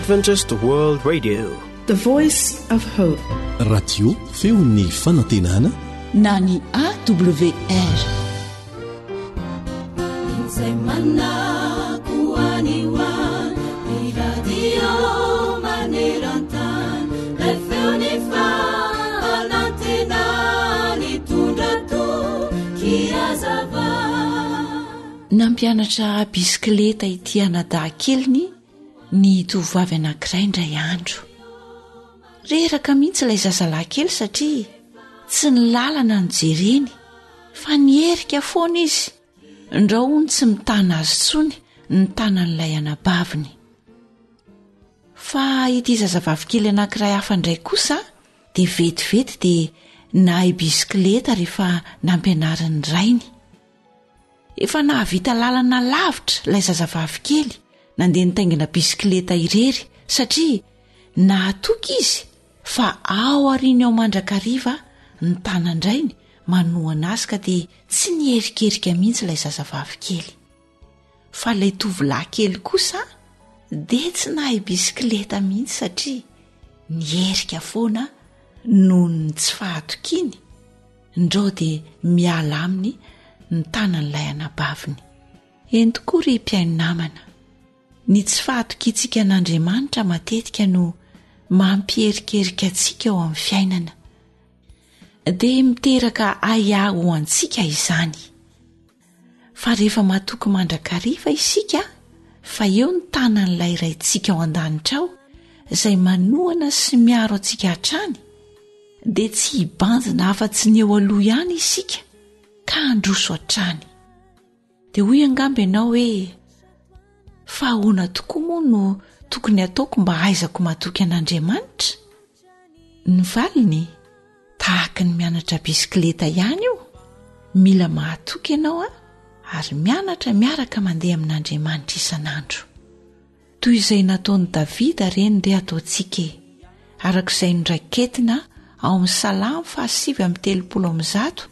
Adventist World Radio. The Voice of Hope. Radio feon'ny fanantenana na ny AWR. Izay manako any ho any, ny radio maneran-tany, ilay feon'ny fanantenana nitondra toky hazava. Nampianatra bisikileta ity anadahy keliny ny tovovavy anankiray indray andro. Reraka mihitsy ilay zazalahy kely satria tsy ny lalana no jereny fa niherika foana izy ndrao hono tsy mitana azy intsony ny tanan'ilay anabaviny. Fa ity zazavavy kely anankiray hafa indray kosa dia vetivety dia nahay bisikileta rehefa nampianarin'ny rainy. Efa nahavita lalana lavitra ilay zazavavy kely nandeha nitaingina bisikileta irery satria nahatoky izy fa ao aoriany ao mandrakariva ny tanan-drainy manohana azy ka dia tsy niherikerika mihitsy ilay zazavavy kely. Fa ilay tovolahy kely kosa dia tsy nahay bisikileta mihitsy satria niherika foana noho ny tsy fahatokiany ndrao dia miala aminy ny tanan'ilay anabaviny. Eny tokoa ry mpihaino namana, ny tsy fahatokiantsika an'Andriamanitra matetika no mampierikerika antsika eo amin'ny fiainana. Dia miteraka ahiahy ho antsika izany. Fa rehefa matoky mandrakariva isika fa eo ny tanan'ilay Raintsika ao an-danitra ao izay manohana sy miaro antsika hatrany, dia tsy hibanjina afa-tsy ny eo aloha ihany isika ka handroso hatrany. Dia hoy angamba ianao hoe, Fa ahoana tokoa moa no tokony hataoko mba hahaizako matoky an'Andriamanitra? Ny valiny? Tahaka ny mianatra bisikileta ihany io. Mila mahatoky ianao ary mianatra miaraka mandeha amin'Andriamanitra isan'andro. Toy izay nataon'i Davida re ny re ataontsika e! Araka izay noraiketina ao amin'ny Salamo faha 139,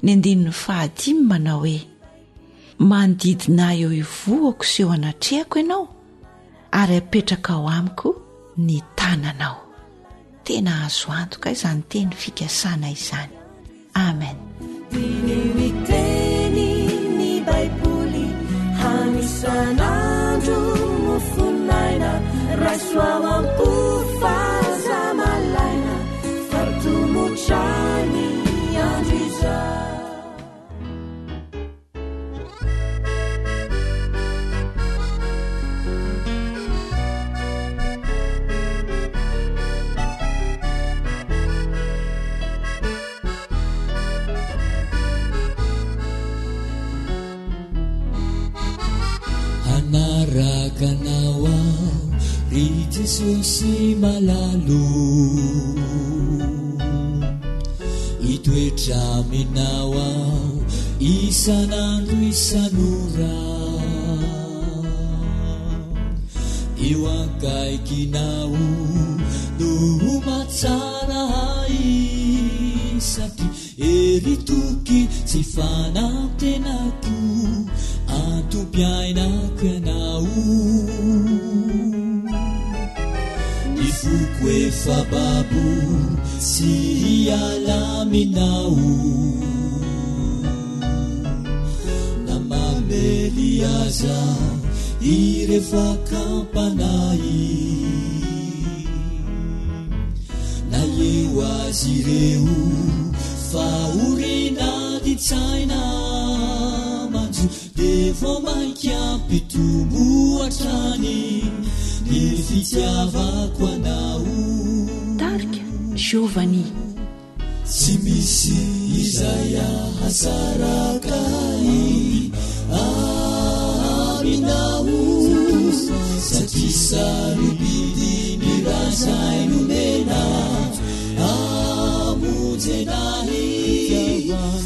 ny andininy fahadimy manao hoe, Manodidina ahy eo ivohoko sy eo anatrehako ianao, ary apetrakao amiko ny tananao. Tena azo antoka izany teny fikasana izany. Amen. Diniho ny teny ny Baiboly hany isan'andro mofon'aina raiso ao am-po fa aza malaina fa tomotra ny andro izao. Hanaraka anao aho ry Jesosy malalo Hitoetra aminao aho isan'andro isan'ora Eo akaikinao no ho mahatsara ahy satria hery toky sy fanantenako antom-piainako ianao Ny foko efa babo tsy hiala aminao Na mamely aza ireo fakam-panahy Na eo azy ireo fahoriana adin-tsaina manjo Dia vao mainka hampitombo hatrany ny fitiavako anao. Tarika Giovanni. Tsy misy izay ahasaraka ahy aminao satria sarobidy ny ra izay nomena hamonjena ahy.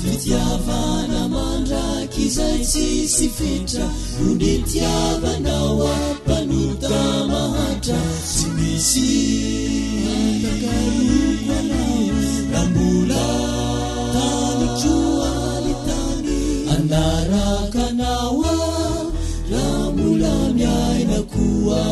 Fitiavana mandrakizay tsisy fetra no nitiavanao ahy mpanota mahantra tsy misy atakaloko anao raha mbola tany koa ny tany hanaraka anao aho raha mbola miaina koa.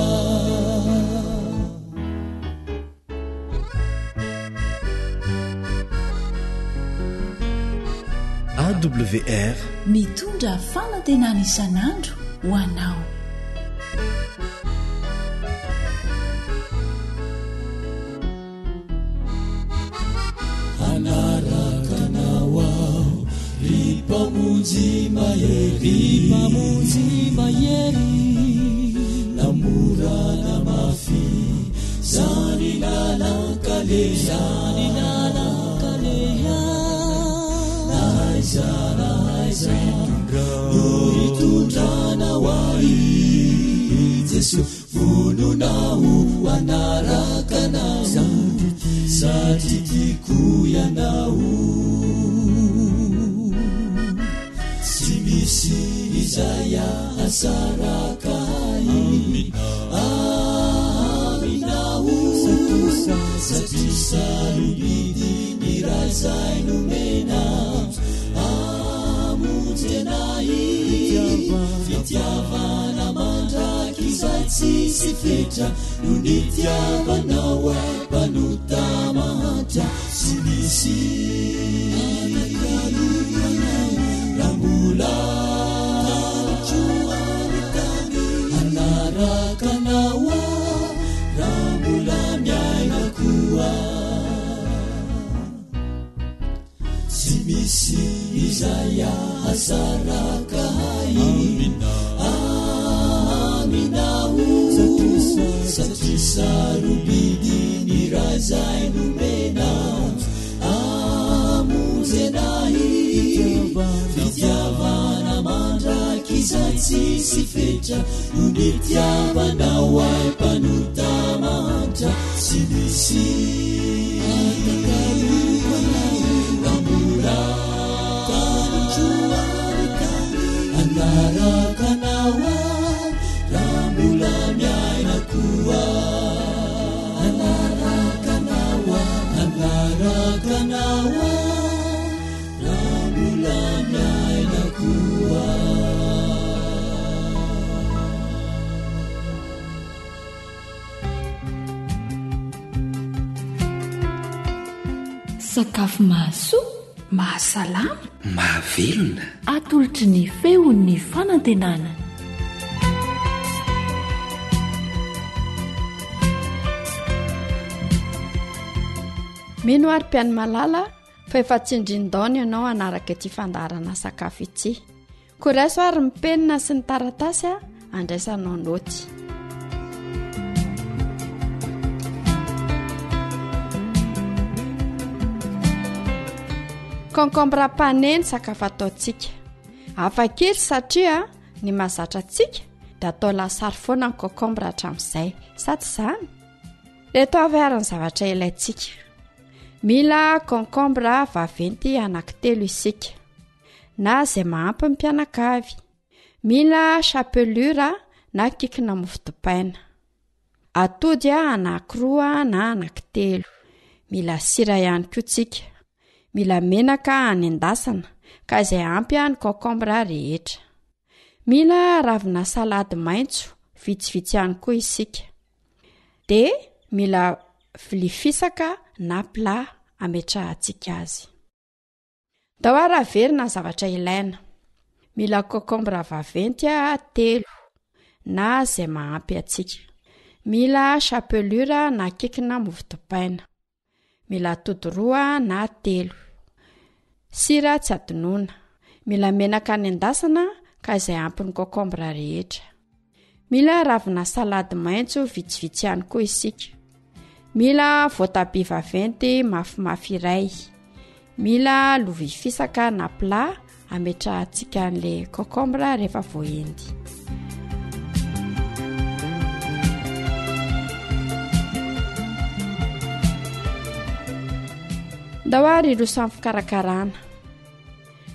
AWR. Mitondra fanantenana isan'andro ho anao. Hanaraka anao aho, ry Mpamonjy mahery. Ry Mpamonjy mahery, na mora na mafy, zany lalan-kaleha. Zany lalan-kaleha, na aiza na aiza, no hitondranao ahy, Jesoa. Vonona aho hanaraka anao satria tiako ianao. Tsy misy izay ahasaraka ahy aminao satria sarobidy ny ra izay nomena hamonjena ahy. Fitiavana mandrakizay tsisy fetra no nitiavanao ahy mpanota mahantra tsy misy anakaloko anao raha mbola hanaraka anao aho raha mbola miaina koa. Tsy misy izay ahasaraka ahy aminao Satria sarobidy ny ra izay nomena Hamonjena ahy Fitiavana mandrakizay tsisy fetra No nitiavanao ahy mpanota mahantra Tsy misy atakaloko anao raha mbola taniko any tany Hanaraka anao aho raha mbola miaina koa Hanaraka anao aho, hanaraka anao aho raha mbola miaina koa. Sakafo mahasoa, mahasalama, mahavelona. Atolotry ny feon'ny fanantenana. Mino ary mpihaino malala fa efa tsindrin-daona ianao hanaraka ity fandaharana sakafo ity. Koa raiso ary ny penina sy ny taratasy a andraisanao naoty. Concombre pané ny sakafo ataontsika. Hafa kely satria ny mahazatra antsika dia atao lasary foana ny concombre hatramin'izay. Sa tsy izany? Reto avy ary ny zavatra ilaintsika. Mila concombre vaventy anankitelo isika. na izay mahampy ny mpianakavy. Mila chapelure na kikina mofo dipaina. Atody anankiroa na anankitelo. Mila sira ihany koa tsika. Mila menaka hanendasana ka izay ampy ny concombre rehetra. Mila ravina salady maitso vitsivitsy ihany koa isika. De mila vilia fisaka na plat ametrahantsika azy. Ndao ary averina ny zavatra ilaina. Mila concombre vaventy telo na izay mahampy antsika. Mila chapelure na kikina mofo dipaina. Mila atody roa na telo. Sira tsy adinoina. Mila menaka anendasana ka izay ampy ny concombre rehetra. Mila ravina salady maitso vitsivitsy ihany koa isika. Mila voatabia vaventy mafimafy iray. Mila lovia fisaka na plat ametrahantsika an'le concombre rehefa voaendy. Ndao ary hiroso amin'ny fikarakarana.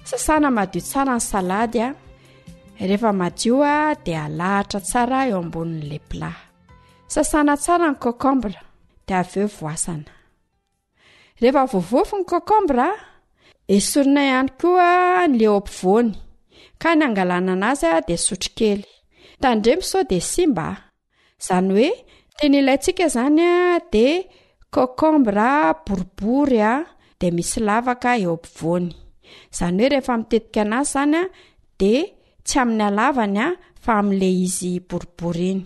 Sasana madio tsara ny salady a. Rehefa madio dia alahatra tsara eo ambonin'ilay plat. Sasana tsara ny concombre dia avy eo voasana. Rehefa voavofy ny concombre, esorina ihany koa ny eo ampovoany ka ny angalana anazy dia sotro kely. Tandremo sao dia simba a. Zany hoe tena ilaintsika zany a de concombre boribory a de misy lavaka eo ampovoany. Izany hoe rehefa mitetika anazy izany a de tsy amin'ny halavany a fa amin'le izy boribory iny.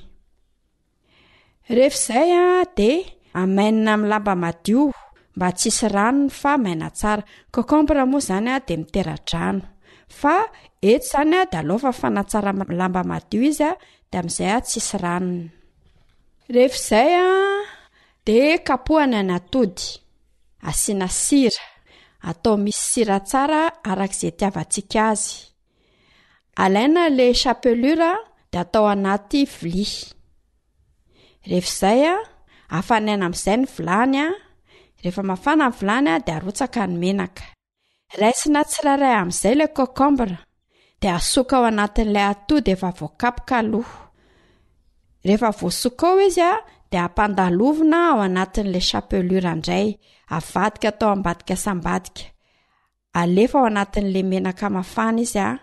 Rehefa izay a de amainina amin'ny lamba madio mba tsy hisy ranony fa maina tsara. Concombre moa izany a de mitera-drano fa eto izany a de aleo fafana tsara amin'ny lamba madio izy a de amin'izay a tsisy ranony. Rehefa izay a de kapohana ny atody, asiana sira, atao misy sira tsara arak'izay itiavantsika azy. Alaina le chapelure de atao anaty vilia. Rehefa izay a, afanaina amin'izay ny vilany a, rehefa mafana ny vilany a de arotsaka ny menaka. Raisina tsirairay amin'izay le concombre de asoka ao anatin'ilay atody efa voakapoka aloha. Rehefa voasoka ao izy a de ampandalovina ao anatin'ilay chapelure indray, avadika atao ambadika sy ambadika. Alefa ao anatin'le menaka mafana izy a,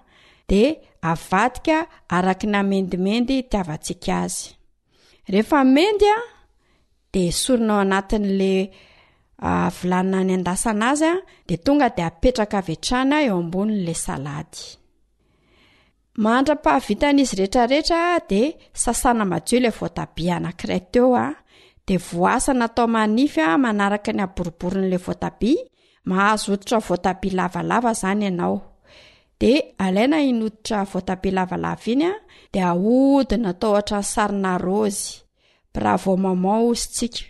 de avadika araky ny amendimendy itiavantsika azy. Rehefa mendy a, de esorina ao anatin'le vilany nanendasana azy a, de tonga de apetraka avy hatrany eo ambonin'le salady. Mandra-pahavitan'izy rehetrarehetra de sasana madio ilay voatabia anankiray teo a, de voasana atao manify a manaraka ny haboriborin'ilay voatabia, mahazo hoditra voatabia lavalava zany ianao. De alaina iny hoditra voatabia lavalava iny a, de ahodina atao ohatran'ny sarina raozy, bravo maman hozy tsika,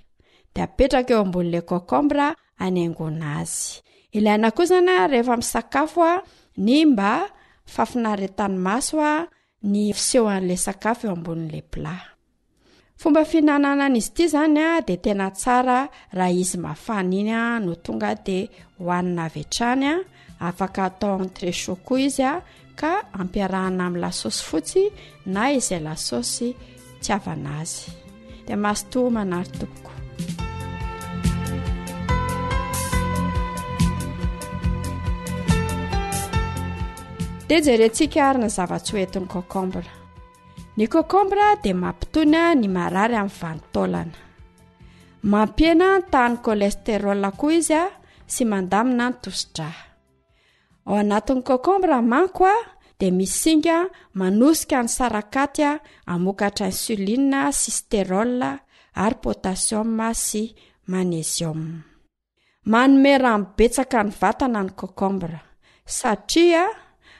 de apetraka eo ambonin'ilay concombre hanaingoana azy. Ilaina koa zany a rehefa misakafo a ny mba fahafinaretan'ny maso a ny fisehoan'ilay sakafo eo ambonin'ilay plat. Fomba fihinanana an'izy ity zany a de tena tsara raha izy mafana iny a no tonga de hohanina avy hatrany a, afaka atao entrée chaud koa izy a ka ampiarahana amin'ny lasosy fotsy na izay lasosy itiavana azy. De mazotoa homana ary tompoko. De jerentsika ary ny zava-tsoa entin'ny concombre. Ny concombre dia mampitony ny marary amin'ny vanin-taolana. Mampihena ny tahan'ny cholestérol koa izy a sy mandamina ny tosi-drà. Ao anatin'ny concombre manko a dia misy singa manosika ny sarakaty a hamokatra insuline sy stérol ary potassium sy magnésium. Manome rano betsaka ny vatana ny concombre satria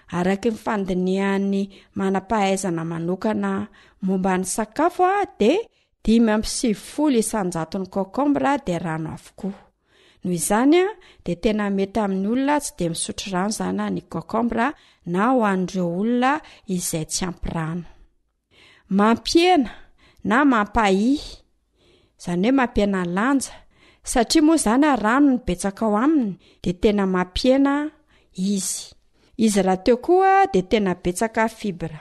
araky ny fandinihan'ny manam-pahaizana manokana momba ny sakafo dia 95 isan-jaton'ny concombre dia rano avokoa. Noho izany dia tena mety amin'ny olona tsy dia misotro rano izany ny concombre na ho an'ireo olona izay tsy ampy rano. Mampihena na mampahihy, izany hoe mampihena lanja, satria moa izany a rano no betsaka ao aminy de tena mampihena izy. Izy rahateo koa de tena betsaka fibre.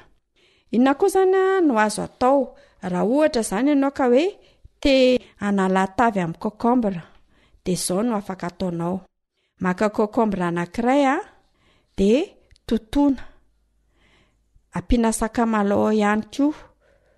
Inona koa zany a no azo atao raha ohatra zany ianao ka hoe te hanala tavy amin'ny concombre de zao no afaka ataonao. Maka concombre anankiray a, de totoina, ampiana sakamalao ihany koa,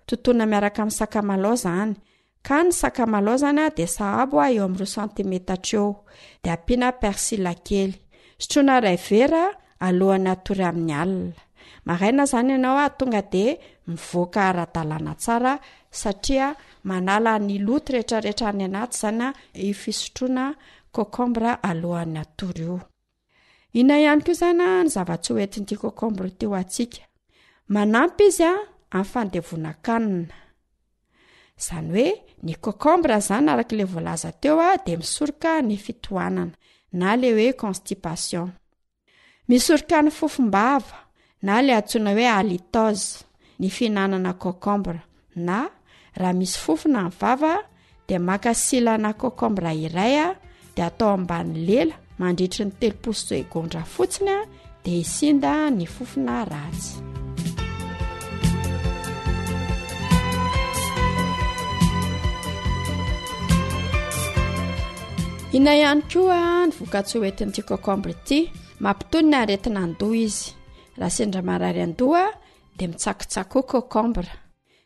totoina miaraka amin'ny sakamalao zany, ka ny sakamalao zany a de sahabo a eo amin'ny roa santimetatra eo, de ampiana persil kely, sotroina iray vera alohan'ny hatory amin'ny alina, maraina zany ianao a tonga de mivoaka ara-dalàna tsara satria manala ny loto rehetrarehetra any anaty zany a io fisotroana Cocombre alohan'ny hatory io. Inona ihany koa izany ny zava-tsoa hoentin'ity cocombre ity ho antsika? Manampy izy a amin'ny fandevonan-kanina. Izany hoe ny cocombre izany araka ilay voalaza teo a dia misoroka ny fitohanana na le hoe constipation. Misoroka ny fofom-bava na ilay antsoina hoe halitose ny fihinanana concombre na raha misy fofona ny vava dia maka silana concombre iray a dia atao ambany lela mandritry ny 30 segondra fotsiny a dia hisinda ny fofona ratsy. Inona ihany koa ny vokatsoa hoentin'ity concombre ity? Mampitony ny aretina an-doha izy. Raha sendra marary an-doha dia mitsakotsakoa concombre.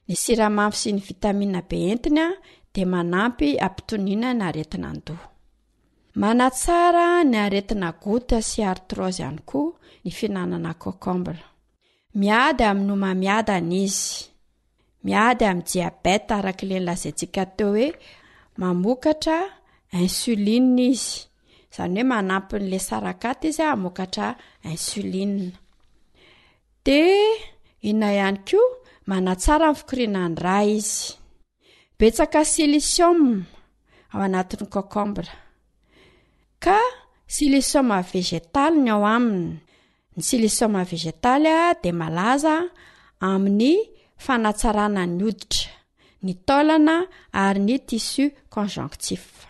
Ny siramamy sy ny vitamine B entiny dia manampy hampitoniana ny aretina an-doha. Manatsara ny aretina goutte sy arthrose ihany koa ny fihinanana concombre. Miady amin'ny homamiadana izy. Miady amin'ny diabète araka ilay nolazaintsika teo hoe mamokatra insuline izy. Izany hoe manampy an'ilay sarakaty izy hamokatra insuline. De inona ihany koa, manatsara ny fikorianan'ny rà izy. Betsaka silicium ao anatin'ny concombre. Ka silicium végétal ny ao aminy. Ny silicium végétal dia malaza amin'ny fanatsarana ny hoditra, ny taolana ary ny tissu conjonctif.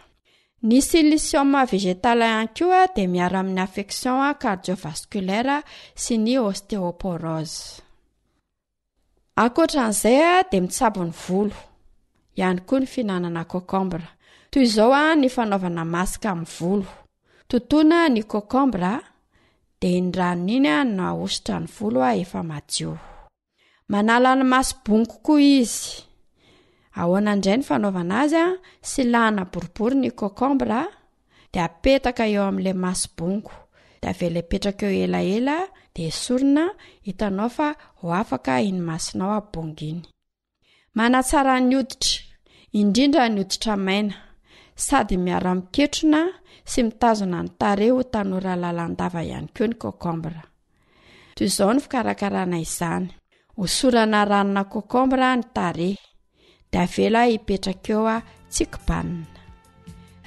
Ny silicium végétal ihany koa dia miaro amin'ny affection cardiovasculaire sy ny ostéoporose. Ankoatra an'izay dia mitsabo ny volo ihany koa ny fihinanana concombre. Toy izao ny fanaovana masque amin'ny volo. Totoina ny concombre dia iny ranony iny no ahosotra ny volo efa madio. Manala ny maso bongo koa izy. Ahoana indray ny fanaovana azy? Silahana boribory ny concombre de apetaka eo amin'ilay maso bongo de avela hipetraka eo elaela de esorina, hitanao fa ho afaka iny masonao abongo iny. Manatsara ny hoditra, indrindra ny hoditra maina, sady miara-miketrona sy mitazona ny tarehy ho tanora lalandava ihany koa ny concombre. Toy izao ny fikarakarana izany, hosorana ranona concombre ny tarehy, de avela hipetraka eo a tsy kobanina.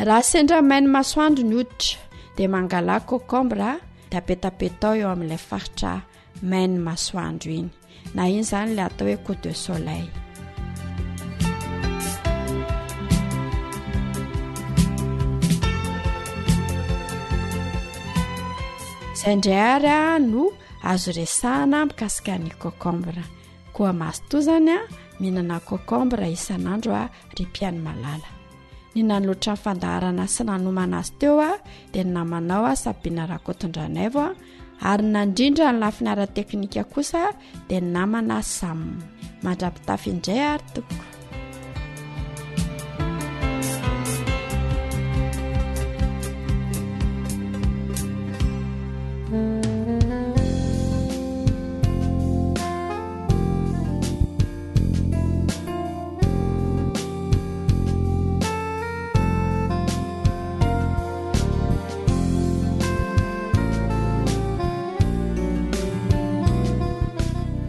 Raha sendra main'ny masoandro ny hoditra de mangalà concombre de apetapetao eo amin'ilay faritra main'ny masoandro iny, na iny zany le atao hoe coup de soleil. Izay indray ary a no azo resahana mikasika ny concombre. Koa mazotoa zany a mihinana concombre isan'andro a ry mpihaino malala. Ny nanolotra ny fandaharana sy nanomana azy teo a dia ny namanao a Sabina Rakotondranaivo a ary nandrindra ny lafiny ara-teknika kosa dia ny namana Sam. Mandra-pitafy indray ary tompoko.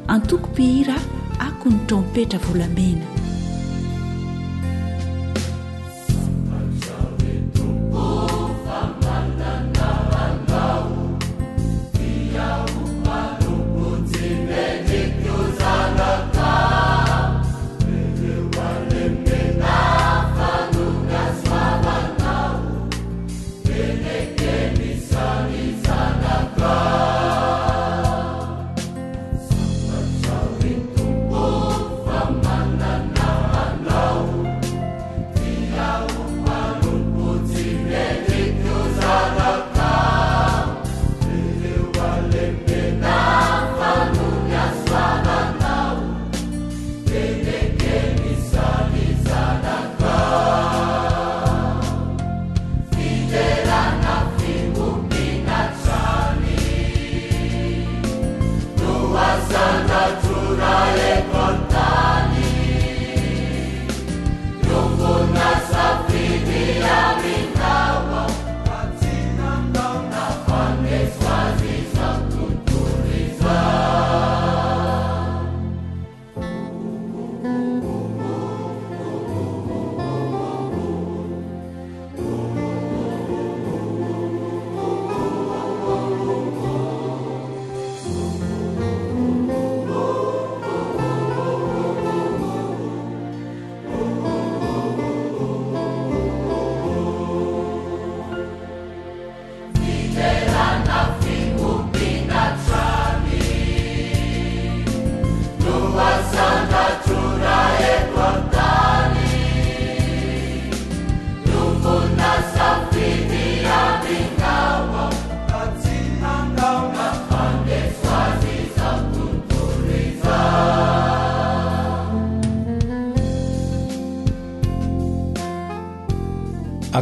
Antoko mpihira akon'ny trompetra volamena.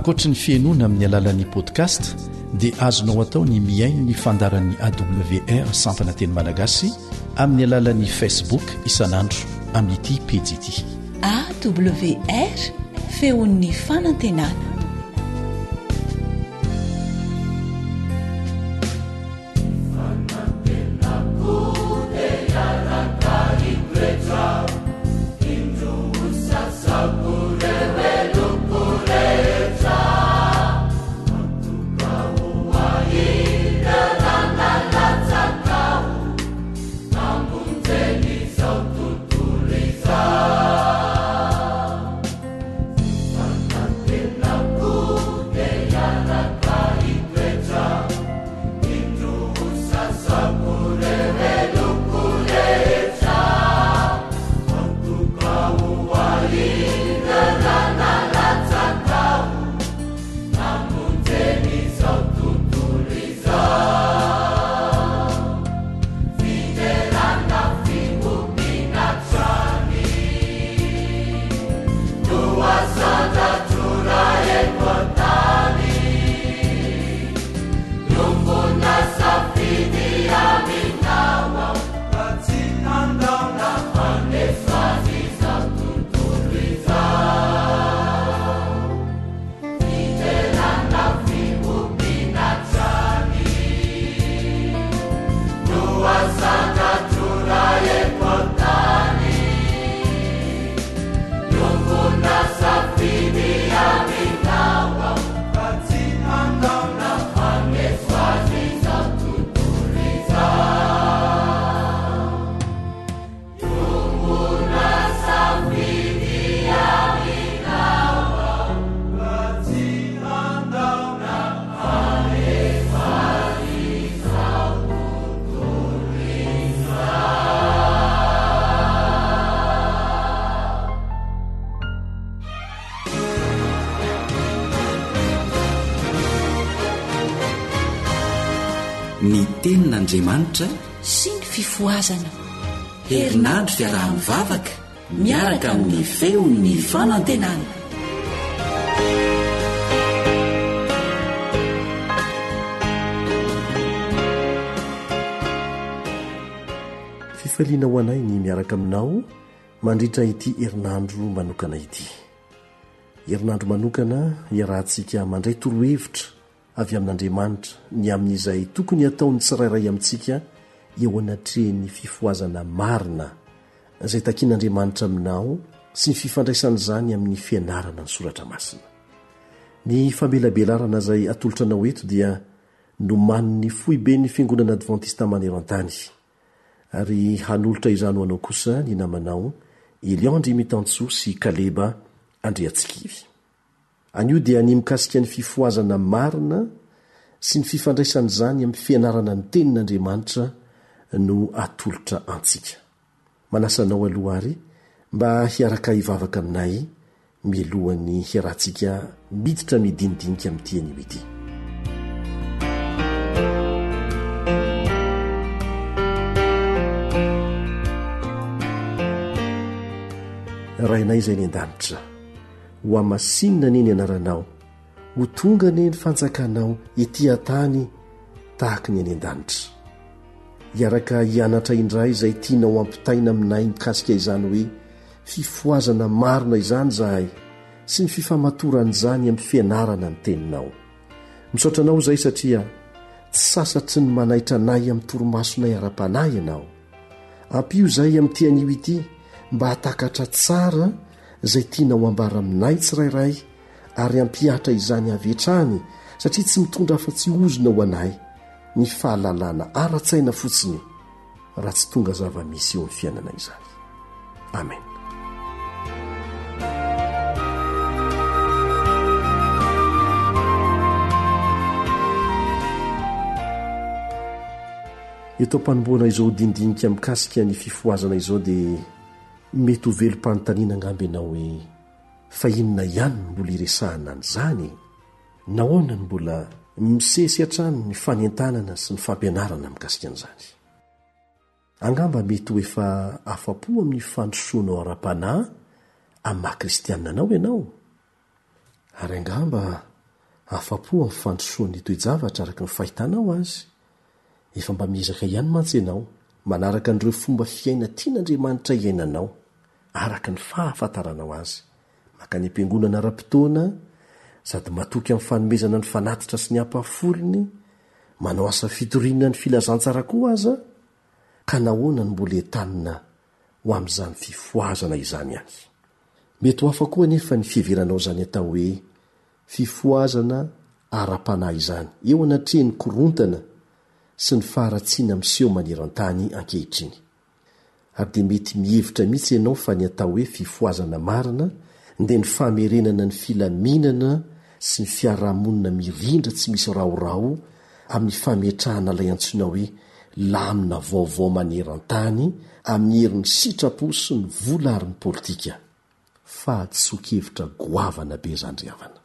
Ankoatry ny fihainoana amin'ny alalan'ny podcast dia azonao atao ny mihaino ny fandaharan'ny AWR sampana teny malagasy amin'ny alalan'ny Facebook isan'andro amin'ity pejy ity. AWR, feon'ny fanantenana. Ny Tenin'Andriamanitra sy ny fifohazana. Herinandro fiaraha-mivavaka miaraka amin'ny feon'ny fanantenana. Fifaliana ho anay ny miaraka aminao mandritra ity herinandro manokana ity. Herinandro manokana iarahantsika mandray torohevitra avy amin'Andriamanitra ny amin'izay tokony hataon'ny tsirairay amintsika eo anatrehan'ny fifohazana marina izay takian'Andriamanitra aminao sy ny fifandraisan'izany amin'ny fianarana ny soratra masina. Ny famelabelarana izay atolotra anao eto dia nomanin'ny foiben'ny Fiangonana Advantista maneran-tany, ary hanolotra izany ho anao kosa ny namanao Elion Andriamitansoa sy Kaleba Andriantsikivy. Anio dia ny mikasika ny fifohazana marina sy ny fifandraisan'izany amin'ny fianarana ny Tenin'Andriamanitra no atolotra antsika. Manasa anao aloha àry mba hiaraka hivavaka aminay mialohan'ny hiarahantsika miditra amin'ny dinidinika amin'ity anio ity. Rainay izay any an-danitra. Hohamasinina anie ny anaranao, ho tonga anie ny fanjakanao ety an-tany tahaka ny any an-danitra. Hiaraka hianatra indray izay tianao hampitaina aminay mikasika izany hoe fifohazana marina izany izahay sy ny fifamatoran'izany amin'ny fianarana ny teninao. Misaotra anao izahay satria tsy sasatry ny manaitra anay amin'ny torimasonay ara-panahy ianao. Ampio izahay amin'ity anio ity mba hahatakatra tsara izay tianao ambara aminay tsirairay ary hampihatra izany avy hatrany satria tsy mitondra afa-tsy ozona ho anay ny fahalalana ara-tsaina fotsiny raha tsy tonga zava-misy eo amin'ny fiainana izany. Amen. Eto am-panombohana izao dinidinika mikasika ny fifohazana izao dia mety ho velom-panontaniana angamba ianao hoe fa inona ihany no mbola iresahana an'izany e? Nahoana no mbola misesy hatrany ny fanentanana sy ny fampianarana mikasika an'izany? Angamba mety ho efa afa-po amin'ny fandrosoanao ara-panahy amin'ny maha-kristianina anao ianao. Ary angamba. Afa-po amin'ny fandrosoan'ny toe-javatra araka ny fahitanao azy. Efa mba miezaka ihany mantsy ianao manaraka an'ireo fomba fiaina tian'Andriamanitra hiainanao, araka ny fahafantaranao azy. Mankany am-piangonana ara-potoana, sady matoky amin'ny fanomezana ny fanatitra sy ny ampahafolony, manao asa fitoriana ny filazantsara koa aza, ka nahoana no mbola entanina ho amin'izany fifohazana izany ihany? Mety ho hafa koa anefa ny fiheveranao izany atao hoe fifohazana ara-panahy izany eo anatrehan'ny korontana sy ny faharatsiana miseho maneran-tany ankehitriny. Ary dia mety mihevitra mihitsy ianao fa ny atao hoe fifohazana marina dia ny famerenana ny filaminana sy ny fiarahamonina mirindra tsy misy rahoraho amin'ny fametrahana ilay antsoina hoe lamina vaovao maneran-tany amin'ny herin'ny sitrapo sy ny vola ary ny politika. Fahadisoan-kevitra goavana be izany ry havana.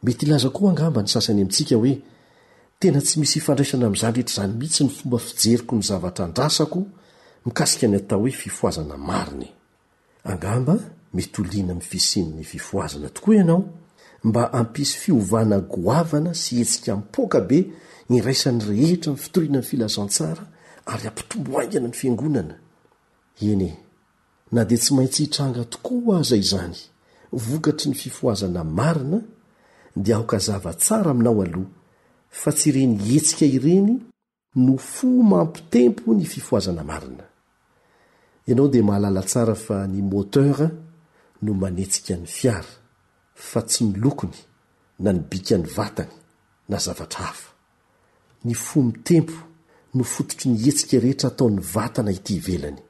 Mety hilaza koa angamba ny sasany amintsika hoe, 'Tena tsy misy ifandraisana amin'izany rehetra izany mihitsy ny fomba fijeriko ny zavatra andrasako mikasika ny atao hoe fifohazana marina e! Angamba mety ho liana amin'ny fisian'ny fifohazana tokoa ianao, mba hampisy fiovana goavana sy hetsika mipoaka be iraisan'ny rehetra amin'ny fitoriana ny filazantsara ary hampitombo haingana ny fiangonana. Eny e! Na dia tsy maintsy hitranga tokoa aza izany vokatry ny fifohazana marina dia aoka hazava tsara aminao aloha fa tsy ireny hetsika ireny no fo mampitempo ny fifohazana marina. Ianao dia mahalala tsara fa ny moteur no manetsika ny fiara fa tsy ny lokony na ny bikan'ny vatany na zavatra hafa. Ny fo mitempo no fototry ny hetsika rehetra ataon'ny vatana ety ivelany.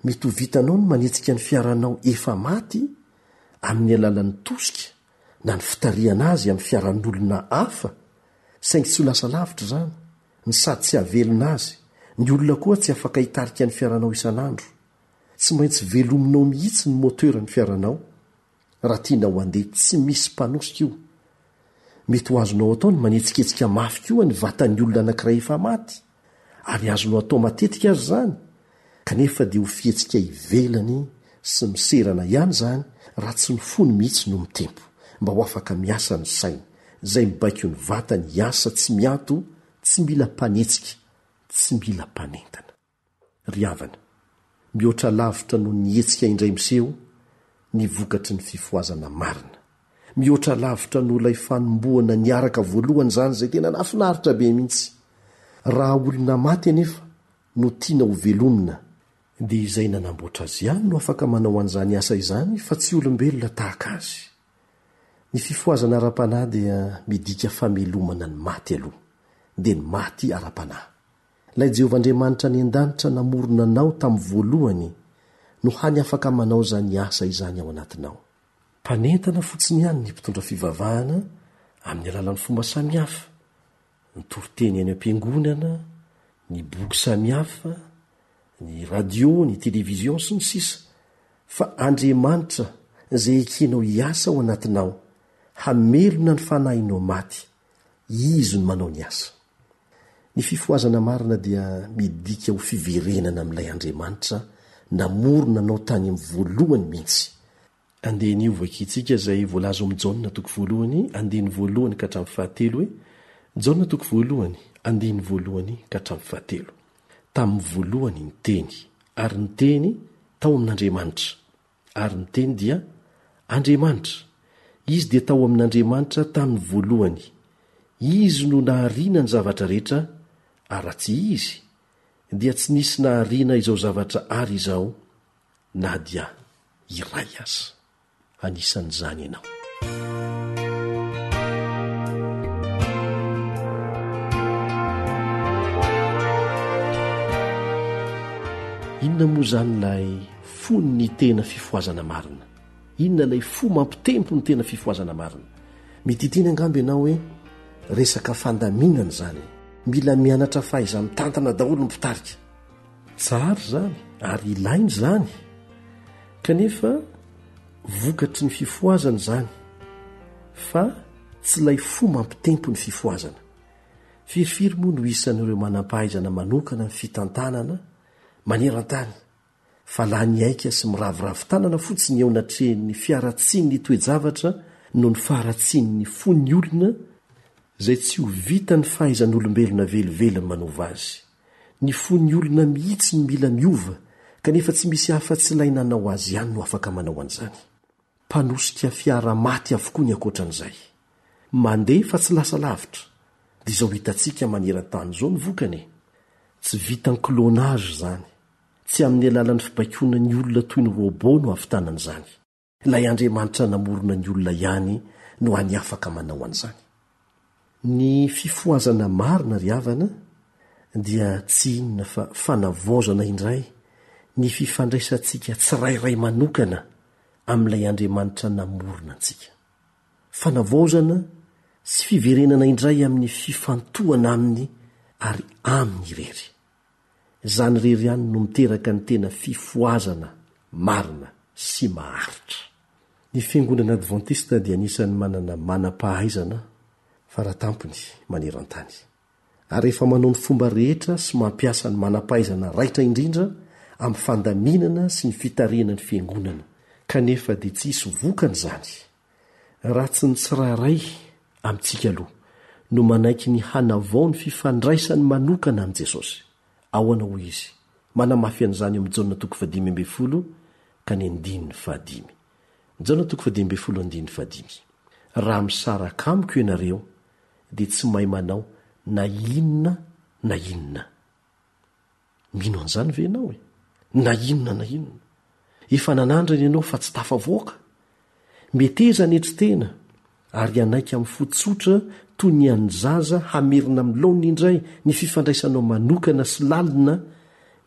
Mety ho vitanao ny manetsika ny fiaranao efa maty amin'ny alalan'ny tosika na ny fitarihana azy amin'ny fiaran'olona hafa, saingy tsy ho lasa lavitra izany, ny sady tsy hahavelona azy, ny olona koa tsy afaka hitarika ny fiaranao isan'andro. Tsy maintsy velominao mihitsy ny moteur-n'ny fiaranao raha tianao handeha tsy misy mpanosika io. Mety ho azonao atao ny manetsiketsika mafy koa ny vatan'ny olona anankiray efa maty, ary azonao atao matetika aza izany, kanefa dia ho fihetsika ivelany sy miserana ihany izany raha tsy ny fony mihitsy no mitempo mba ho afaka miasa ny sainy, izay mibaiko ny vatany hiasa tsy miato, tsy mila mpanetsika, tsy mila mpanentana. Ry havana, mihoatra lavitra noho ny hetsika indray miseho ny vokatry ny fifohazana marina. Mihoatra lavitra noho ilay fanombohana niaraka voalohany izany izay tena nahafinaritra be mihitsy. Raha olona maty anefa no tiana ho velomina, dia izay nanamboatra azy ihany no afaka manao an'izany asa izany fa tsy olombelona tahaka azy. Ny fifohazana ara-panahy dia midika famelomana ny maty aloha, dia ny maty ara-panahy. Ilay Jehovah Andriamanitra any an-danitra namorona anao tamin'ny voalohany no hany afaka manao izany asa izany ao anatinao. Mpanentana fotsiny ihany ny mpitondra fivavahana amin'ny alalan'ny fomba samihafa, ny toriteny any am-piangonana, ny boky samihafa, ny radio, ny television, sy ny sisa Fa Andriamanitra izay ekenao hiasa ao anatinao, hamelona ny fanahinao maty, Izy no manao ny asa. Ny fifohazana marina dia midika ho fiverenana amin'ilay Andriamanitra namorona anao tany amin'ny voalohany mihitsy. Andeha anio vakintsika izay voalaza ao amin'ny Jaona toko voalohany, andininy voalohany ka hatramin'ny fahatelo hoe, Jaona toko voalohany, andininy voalohany ka hatramin'ny fahatelo. Tamin'ny voalohany ny Teny, ary ny Teny tao amin'Andriamanitra, ary ny Teny dia Andriamanitra. Izy dia tao amin'Andriamanitra tamin'ny voalohany. Izy no nahariana ny zavatra rehetra, ary raha tsy Izy, dia tsy nisy nahariana izao zavatra ary izao na dia iray aza. Anisan'izany ianao. Inona moa izany ilay fon'ny tena fifohazana marina? Inona ilay fo mampitempo ny tena fifohazana marina? Mety hiteny angamba ianao hoe resaka fandaminana izany e. Mila mianatra fahaiza-mitantana daholo ny mpitarika. Tsara izany ary ilaina izany. Kanefa vokatry ny fifohazana izany fa tsy ilay fo mampitempo ny fifohazana. Firifiry moa no isan'ireo manam-pahaizana manokana ny fitantanana maneran-tany fa lany aika sy miraviravy tanana fotsiny eo anatrehan'ny fiharatsian'ny toe-javatra noho ny faharatsian'ny fon'ny olona izay tsy ho vitan'ny fahaizan'olombelona velively ny manova azy. Ny fon'ny olona mihitsy no mila miova, kanefa tsy misy afa-tsy ilay nanao azy ihany no afaka manao an'izany. Mpanosika fiara maty avokoa ny ankoatran'izay. Mandeha fa tsy lasa lavitra. Dia izao hitantsika maneran-tany izao ny vokany e! Tsy vitan'ny clonage izany. Tsy amin'ny alalan'ny fibaikoana ny olona toy ny robot no hahavitana an'izany. Ilay Andriamanitra namorona ny olona ihany no hany afaka manao an'izany. Ny fifohazana marina ry havana dia tsy inona fa fanavaozana indray ny fifandraisantsika tsirairay manokana amin'ilay Andriamanitra namorona antsika. Fanavaozana sy fiverenana indray amin'ny fifantohana Aminy ary Aminy irery. Izany irery ihany no miteraka ny tena fifohazana marina sy maharitra. Ny Fiangonana Advantista dia anisan'ny manana manam-pahaizana faratampony maneran-tany. Ary efa manao ny fomba rehetra sy mampiasa ny manam-pahaizana raitra indrindra amin'ny fandaminana sy ny fitarihana ny Fiangonana, kanefa dia tsy hisy vokany izany raha tsy ny tsirairay amintsika aloha no manaiky ny hanavao ny fifandraisany manokana amin'i Jesosy. Ahoana hoy izy? Manamafy an'izany eo amin'ny Jaona toko fahadimy ambin'ny folo ka ny andininy fahadimy. Jaona toko fahadimy ambin'ny folo andininy fahadimy. Raha misaraka amiko ianareo, dia tsy mahay manao na inona na inona. Mino an'izany ve ianao e? Na inona na inona. Efa nanandrana ianao fa tsy tafavoaka. Meteza hanetry tena ary hanaiky amin'ny fo tsotra toy ny an'ny zaza hamerina amin'ny laoniny indray ny fifandraisanao manokana sy lalina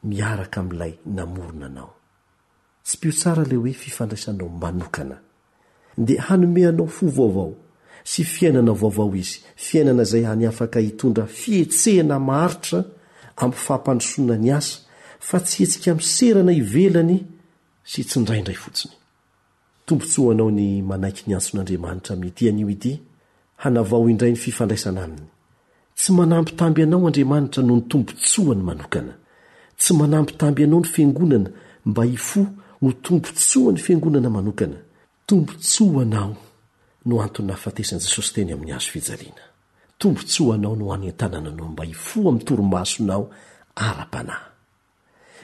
miaraka amin'ilay namorona anao. Tsipio tsara ilay hoe fifandraisanao manokana. Dia hanome anao fo vaovao sy fiainana vaovao Izy, fiainana izay hany afaka hitondra fihetsehana maharitra amin'ny fampandrosoana ny asa fa tsy hetsika miserana ivelany sy tsindraindray fotsiny. Tombontsoa ho anao ny manaiky ny antson'Andriamanitra amin'ity anio ity hanavao indray ny fifandraisana Aminy. Tsy manambitamby anao Andriamanitra noho ny tombontsoany manokana. Tsy manambitamby anao ny Fiangonana mba hifoha ho tombontsoan'ny Fiangonana manokana. Tombontsoa ho anao no antony nahafatesan'i Jesosy teny amin'ny hazo fijaliana. Tombontsoa ho anao no hanentanana anao mba hifoha amin'ny torimasonao ara-panahy.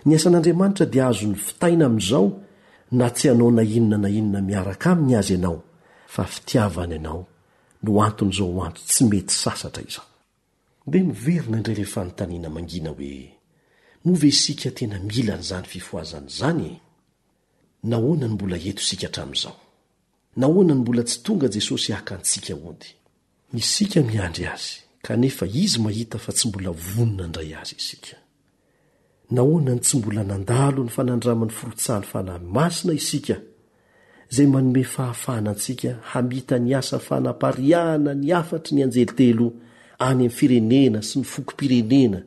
Ny asan'Andriamanitra dia azony vitaina amin'izao na tsy hanao na inona na inona miaraka aminy aza ianao fa fitiavany anao no anton'izao anto tsy mety sasatra izao. Dia miverina indray ilay fanontaniana mangina hoe, moa ve isika tena mila an'izany fifohazana izany e? Nahoana no mbola eto isika hatramin'izao? Nahoana no mbola tsy tonga Jesosy haka antsika hody? Isika miandry Azy, kanefa Izy mahita fa tsy mbola vonona handray Azy isika. Nahoana no tsy mbola nandalo ny fanandraman'ny firotsahan'ny Fanahy Masina isika, izay manome fahafahana antsika hamita ny asa fanapariahana ny hafatry ny anjely telo any amin'ny firenena sy ny fokom-pirenena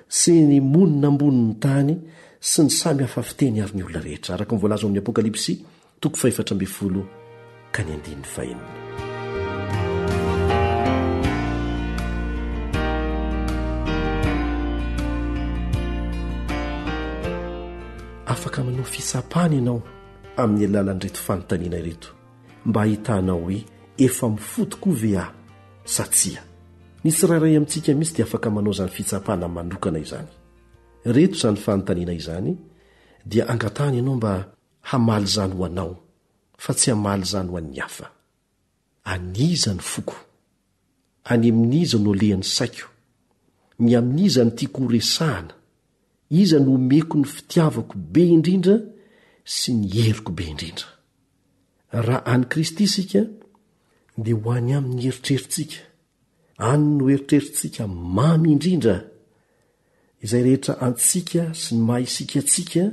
sy ny monina ambonin'ny tany sy ny samy hafa fiteny ary ny olona rehetra, araka ny voalaza ao amin'ny Apokalypsy toko fahefatra ambin'ny folo ka ny andininy fahenina. Afaka manao fitsapana ianao amin'ny alalan'ireto fanontaniana ireto mba hahitanao hoe efa mifoha tokoa ve aho sa tsia. Ny tsirairay amintsika mihitsy dia afaka manao izany fitsapana manokana izany. Ireto izany fanontaniana izany dia angatahana ianao mba hamaly izany ho anao fa tsy hamaly izany ho an'ny hafa. An'iza ny foko? Any amin'iza no alehan'ny saiko? Ny amin'iza no tiako horesahana? Iza no omeko ny fitiavako be indrindra sy ny heriko be indrindra? Raha an'i Kristy isika, dia ho any aminy ny eritreritsika. Any no eritreritsika mamy indrindra. Izay rehetra antsika sy ny maha isika antsika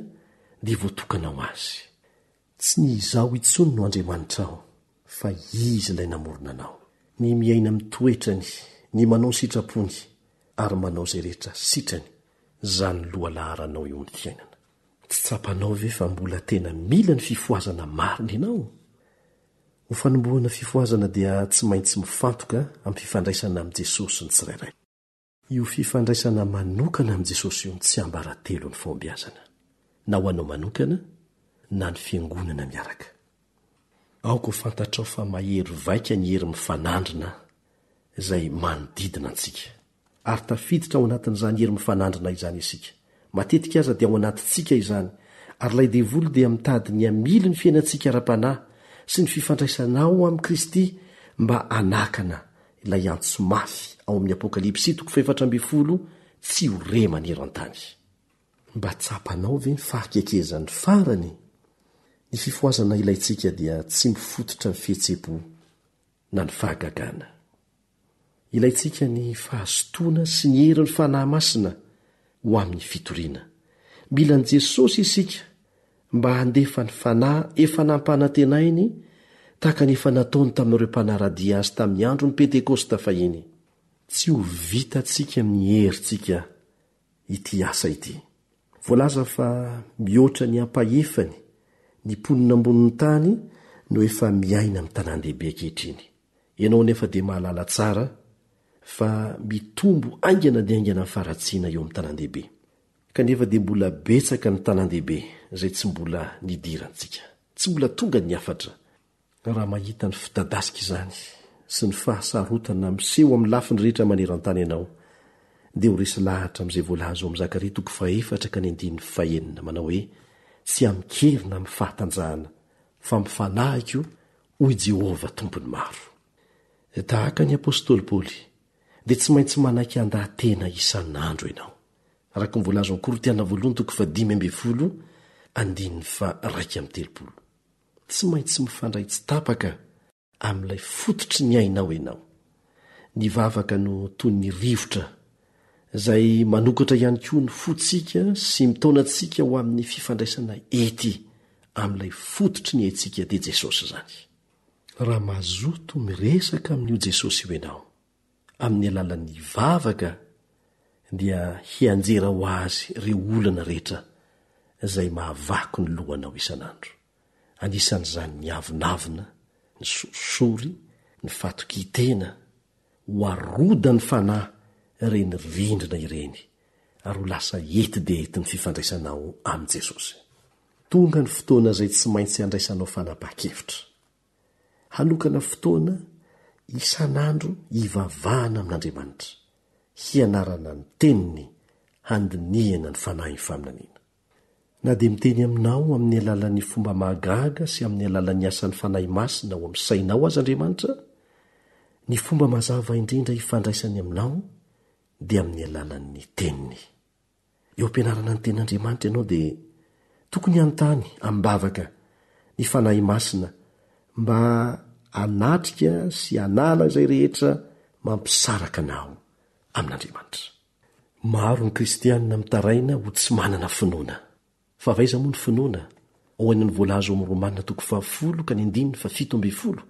dia voatokana ho Azy. Tsy ny izaho intsony no Andriamanitrao, fa Izy ilay namorona anao. Ny miaina amin'ny toetrany, ny manao ny sitrapony, ary manao izay rehetra sitrany, izany lohalaharanao eo amin'ny fiainana. Tsy tsapanao ve fa mbola tena mila ny fifohazana marina ianao? Ho fanombohana fifohazana dia tsy maintsy mifantoka amin'ny fifandraisana amin'i Jesosy ny tsirairay. Io fifandraisana manokana amin'i Jesosy io no tsiambaratelon'ny fahombiazana, na ho anao manokana na ny fiangonana miaraka. Aoka ho fantatrao fa mahery vaika ny hery mifanandrina izay manodidina antsika. Ary tafiditra ao anatin'izany hery mifanandrina izany isika. Matetika aza dia ao anatintsika izany, ary ilay devoly dia mitady ny hamily ny fiainantsika ara-panahy sy ny fifandraisanao amin'i Kristy mba hanakana ilay antso mafy ao amin'ny Apokalypsy toko fahefatra ambin'ny folo tsy ho re maneran-tany. Mba tsapanao ve ny fahakekezan'ny farany? Ny fifohazana ilaintsika dia tsy mifototra amin'ny fihetseham-po na ny fahagagana. Ilaintsika ny fahazotoana sy ny herin'ny Fanahy Masina ho amin'ny fitoriana. Mila an'i Jesosy isika mba handefa ny Fanahy efa nampanantenainy tahaka ny efa nataony tamin'ireo mpanara-dia Azy tamin'ny andron'ny Pentekosta fahiny. Tsy ho vitantsika amin'ny herintsika ity asa ity. Voalaza fa mihoatra ny ampahefany ny mponina ambonin'ny tany no efa miaina amin'ny tanàn-dehibe ankehitriny. Ianao anefa dia mahalala tsara fa mitombo haingana dia haingana ny faharatsiana eo amin'ny tanàn-dehibe. Kanefa dia mbola betsaka ny tanàn-dehibe izay tsy mbola nidirantsika. Tsy mbola tonga ny hafatra. Raha mahita ny fidadasika izany sy ny fahasarotana miseho amin'ny lafiny rehetra maneran-tany ianao, dia ho resy lahatra amin'izay voalaza ao amin'ny Zakaria toko fahefatra ka ny andininy fahenina, manao hoe, Tsy amin-kery na amin'ny fahatanjahana, fa amin'ny fanahiko, hoy Jehovah Tompon'ny maro. Tahaka ny apostoly Paoly, dia tsy maintsy manaiky handaha-tena isan'andro ianao. Araka ny voalaza ao Korintiana voalohany toko fahadimy ambin'ny folo andininy faha-31. Tsy maintsy mifandray tsy tapaka amin'ilay fototry ny ainao ianao. Ny vavaka no toy ny rivotra izay manokatra ihany koa ny fontsika sy mitaona antsika ho amin'ny fifandraisana ety amin'ilay fototry ny aintsika dia Jesosy izany. Raha mazoto miresaka amin'io Jesosy io ianao amin'ny alalan'ny vavaka dia hianjera ho azy ireo olana rehetra izay mahavaky ny lohanao isan'andro. Anisan'izany ny avonavona, ny sorisory, ny fatokian-tena. Ho arodan'ny fanahy ireny rindrina ireny ary ho lasa ety dia ety ny fifandraisanao amin'i Jesosy. Tonga ny fotoana izay tsy maintsy handraisanao fanapahan-kevitra. Hanokana fotoana isan'andro hivavahana amin'Andriamanitra, hianarana ny Teniny, handinihana ny fanahin'ny faminaniana. Na dia miteny aminao amin'ny alalan'ny fomba mahagaga sy amin'ny alalan'ny asan'ny Fanahy Masina ao amin'ny sainao aza Andriamanitra, ny fomba mazava indrindra ifandraisany aminao dia amin'ny alalan'ny Teniny. Eo am-pianarana ny Tenin'Andriamanitra ianao dia tokony hanontany amim-bavaka ny Fanahy Masina mba hanatrika sy hanala izay rehetra mampisaraka anao amin'Andriamanitra. Maro ny Kristianina mitaraina ho tsy manana finoana. Fa avy aiza moa ny finoana? Ao aorian'ny voalaza ao amin'ny Romana toko fahafolo ka ny andininy fahafito ambin'ny folo.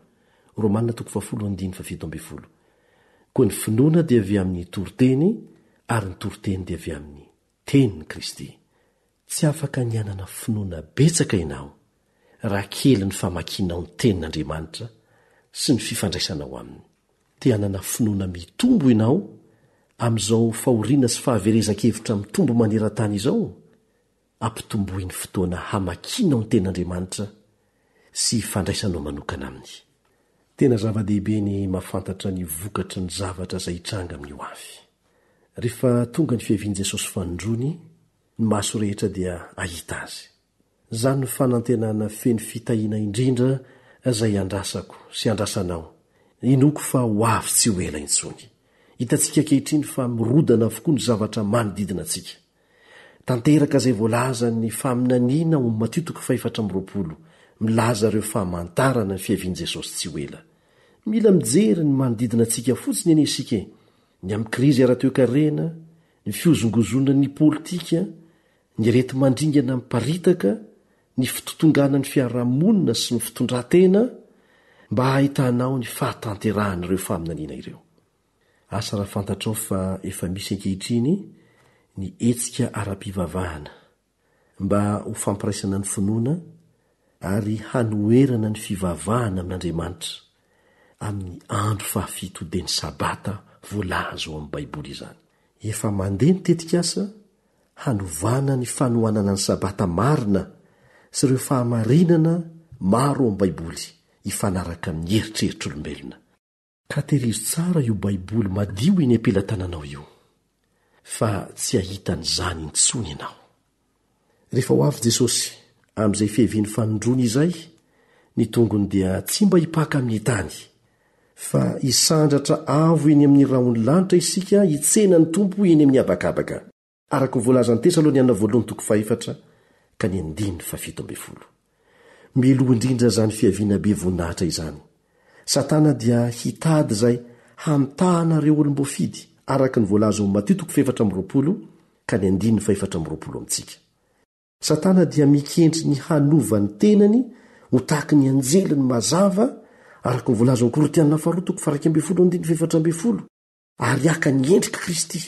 Romana toko fahafolo andininy fahafito ambin'ny folo. Koa ny finoana dia avy amin'ny toriteny ary ny toriteny dia avy amin'ny tenin'i Kristy. Tsy afaka ny hanana finoana betsaka ianao raha kely ny famakianao ny tenin'Andriamanitra sy ny fifandraisanao aminy. Te hanana finoana mitombo ianao amin'izao fahoriana sy fahaverezan-kevitra mitombo maneran-tany izao? Ampitomboy ny fotoana hamakianao ny Tenin'Andriamanitra sy hifandraisanao manokana aminy. Tena zava-dehibe ny mahafantatra ny vokatry ny zavatra izay hitranga amin'ny hoavy. Rehefa tonga ny fiavian'i Jesosy fanindroany, ny maso rehetra dia hahita azy. Izany no fanantenana feno fitahiana indrindra izay andrasako sy andrasanao. Inoako fa ho avy tsy ho ela intsony. Hitantsika ankehitriny fa mirodana avokoa ny zavatra manodidina antsika. Tanteraka izay voalazan'ny faminaniana ao amin'ny Matio toko fahefatra amby roapolo, milaza ireo famantarana ny fiavian'i Jesosy tsy ho ela. Mila mijery ny manodidina antsika fotsiny anie isika e! Ny amin'ny krizy ara-toekarena, ny fihozongozonan'ny politika, ny areti-mandringana miparitaka, ny fitotonganan'ny fiarahamonina sy ny fitondran-tena, mba hahitanao ny fahatanterahan'ireo faminaniana ireo. Asa raha fantatrao fa efa misy ankehitriny ny hetsika ara-pivavahana mba ho fampiraisana ny finoana ary hanoherana ny fivavahana amin'Andriamanitra amin'ny andro fahafito dia ny Sabata voalaza ao amin'ny Baiboly izany. Efa mandeha ny tetikasa hanovana ny fanohanana ny Sabata marina sy ireo fahamarinana maro ao amin'ny Baiboly. hifanaraka amin'ny eritreritr'olombelona. Ka tehirizo tsara io Baiboly madio eny am-pelatananao io, fa tsy hahita an'izany intsony ianao. Rehefa ho avy Jesosy, amin'izay fiaviany fanindroany izay, ny tongony dia tsy mba hipaka amin'ny tany, fa hisandratra avo eny amin'ny rahon'ny lanitra isika hitsena ny Tompo eny amin'ny habakabaka. Araka ny voalazan'ny Tesaloniana Voalohany toko fahefatra ka ny andininy fahafito ambin'ny folo. Mialoha indrindra izany fiaviana be voninahitra izany, Satana dia hitady izay hamitahana ireo olom-boafidy, araka ny voalaza ao amin'ny Matio toko fahefatra amby 20 ka ny andininy fahefatra amby 20 amintsika. Satana dia mikendry ny hanova ny tenany ho tahaky ny anjeliny mazava, araka ny voalaza ao amin'ny Korintiana faharoa toko faha 11 andininy fahefatra ambin'ny folo, ary haka ny endrik'i Kristy.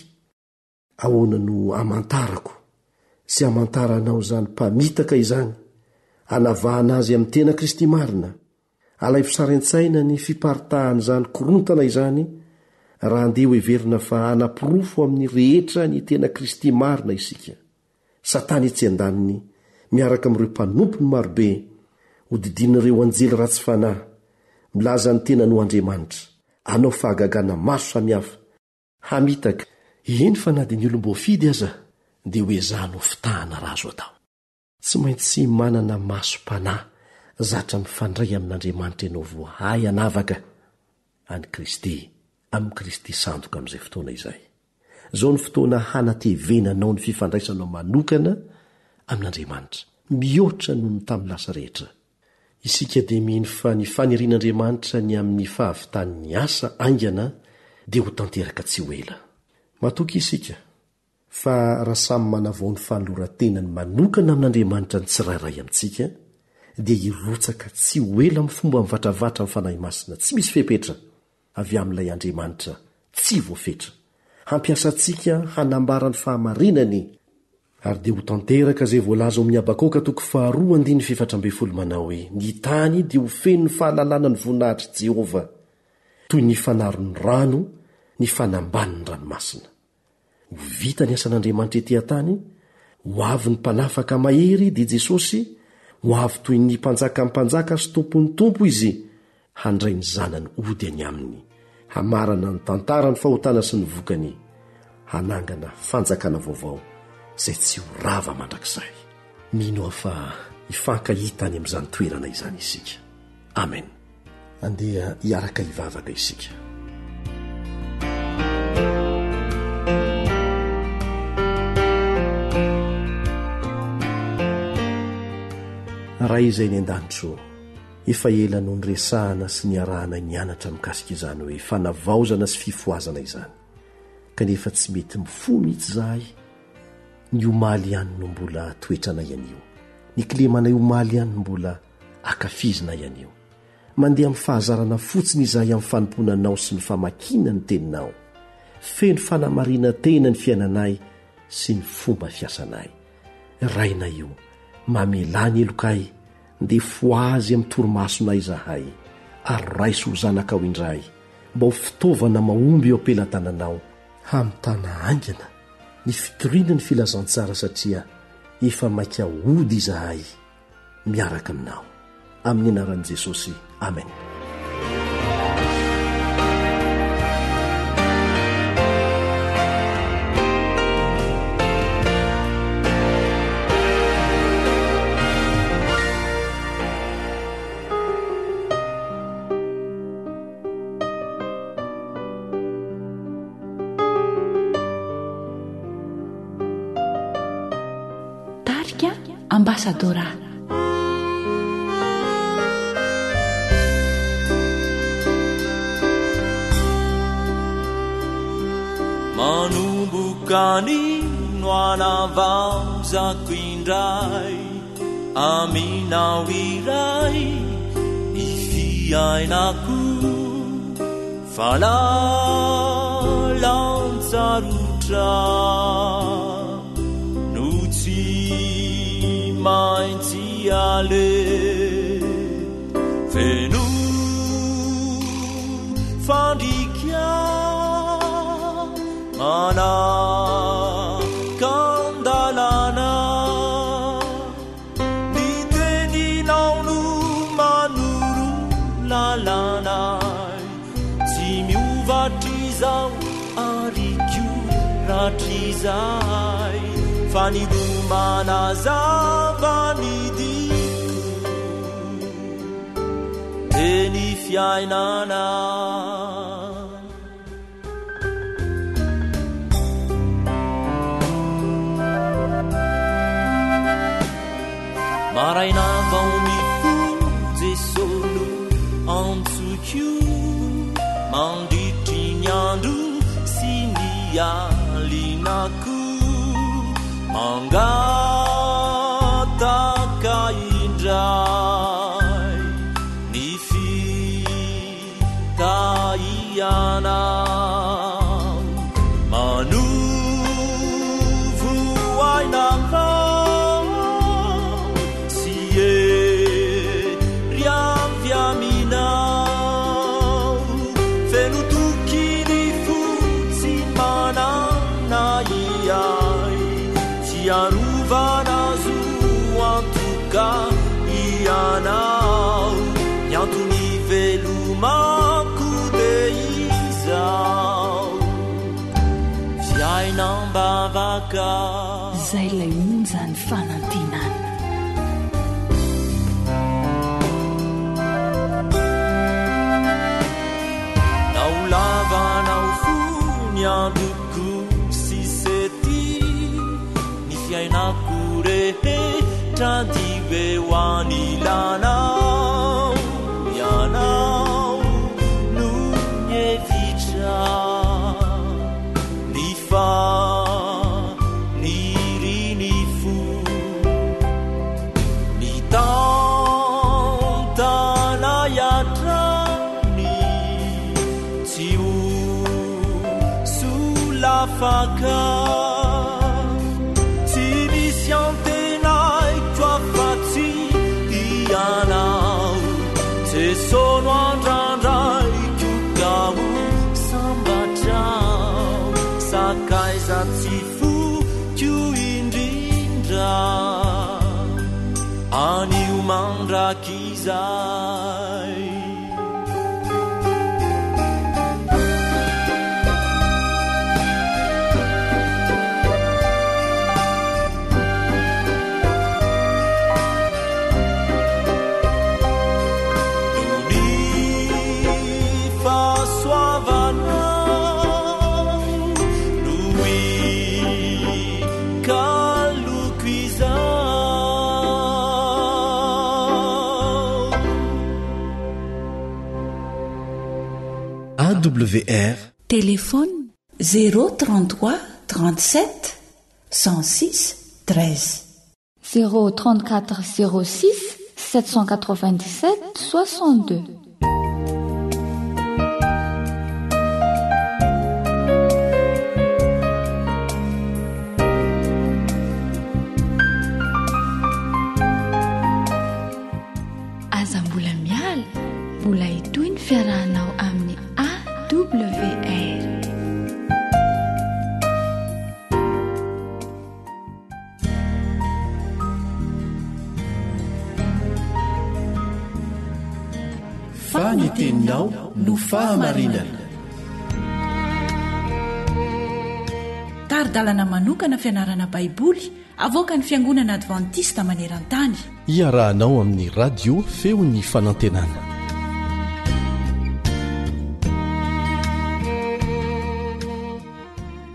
Ahoana no hamantarako sy hamantaranao izany mpamitaka izany, hanavahana azy amin'ny tena Kristy marina? Alaivo sary an-tsaina ny fiparitahan'izany korontana izany raha andeha hoheverina fa hanaporofo amin'ny rehetra ny tena Kristy marina isika. Satana etsy an-daniny, miaraka amin'ireo mpanompony marobe, hodidin'ireo anjely ratsy fanahy, milaza ny tenany ho andriamanitra, hanao fahagagana maro samihafa, Hamitaka, eny fa na dia ny olom-boafidy aza dia ho ezahana ho fitahana raha azo atao. Tsy maintsy manana masom-panahy zatra mifandray amin'Andriamanitra ianao vao hahay hanavaka an'i Kristy amin'i Kristy sandoka amin'izay fotoana izay. Izao no fotoana hanatevenanao ny fifandraisanao manokana amin'Andriamanitra, mihoatra noho ny tamin'ny lasa rehetra. Isika dia mino fa ny fanirian'Andriamanitra ny amin'ny fahavitan'ny asa haingana dia ho tanteraka tsy ho ela. Matoky isika fa raha samy manavao ny fanoloran-tenany manokana amin'Andriamanitra ny tsirairay amintsika, dia hirotsaka tsy ho ela amin'ny fomba mivatravatra ny Fanahy Masina tsy misy fepetra avy amin'ilay Andriamanitra tsy voafetra, hampiasa antsika hanambara ny fahamarinany, ary dia ho tanteraka izay voalaza ao amin'ny Habakoka toko faharoa andininy fahefatra ambin'ny folo manao hoe, Ny tany dia ho feno ny fahalalana ny voninahitr'i Jehovah, toy ny fanaron'ny rano ny fanambanin'ny ranomasina. Ho vita ny asan'Andriamanitra ety an-tany, ho avy ny Mpanafaka mahery, dia Jesosy, ho avy toy ny Mpanjakan'ny mpanjaka sy Tompon'ny tompo Izy, handray ny zanany hody any aminy, hamarana ny tantaran'ny fahotana sy ny vokany, hanangana fanjakana vaovao izay tsy ho rava mandrakizay. Mino aho fa hifankahita any amin'izany toerana izany isika. Amen. Andeha hiaraka hivavaka isika. Ray izay any an-danitra ô, efa ela no niresahana sy niarahana nianatra mikasika izany hoe fanavaozana sy fifohazana izany. Kanefa tsy mety mifoha mihitsy izahay, ny omaly ihany no mbola toetranay anio. Ny kilemanay omaly ihany no mbola akafizinay anio. Mandeha amin'ny fahazarana fotsiny izahay amin'ny fanompoana Anao sy ny famakiana ny Teninao. Feno fanamarinan-tena ny fiainanay sy ny fomba fiasanay. Rainay o, mamelà ny helokay, ndeha fohazy amin'ny torimasonay izahay, ary raiso ho zanakao indray, mba ho fitaovana mahomby eo am-pelatananao, hamitana haingana ny fitoriana ny filazantsara satria efa maika hody izahay. miaraka aminao. Amin'ny anaran'i Jesosy. Amen. Tarika Ambassadora. Manomboka ny no anavaozako indray aminao iray ny fiainako fa lalan-tsarotra No tsy maintsy aleha Feno fandrika Manakan-dalàna Ny teninao no manoro. hatrizay fa ny loha manazava ny diako dia ny fiainana. Maraina vao mifoha Jeso no antsoiko mandritry ny andro sy ny alina koa mangataka indray ny Tahiana manovo aina vao sy hery avy aminao. Feno toky ny fo tsy manana ahiahy, fiarovana zo antoka ianao. Ny antony Velomako dia izao fiainam-bavaka. Izay ilay onjan'ny fanantenana. Na ho lava na ho fohy ny androko sisa ety, ny fiainako rehetra dia ho eo anilanao. Ianao no mihevitra ny fanirian'ny fo. Mitantana ahy hatrany tsy ho solafaka. Tsy misy antenaiko afa-tsy Ianao. Jeso no andrandraiko ka ho sambatra aho. Sakaiza tsy foiko indrindra anio mandrakizay. Noho ny fahasoavanao no ikaloko izao. AWR. Téléphone, 0 33 37 106 13. 0 34 06 797 62. Aza mbola miala, mbola hitohy ny fiarahanao amin'ny AWR. Fa ny teninao no fahamarinana. Tari-dalana manokana fianarana Baiboly avoakan'ny Fiangonana Advantista maneran-tany. Iarahanao amin'ny Radio Feon'ny Fanantenana.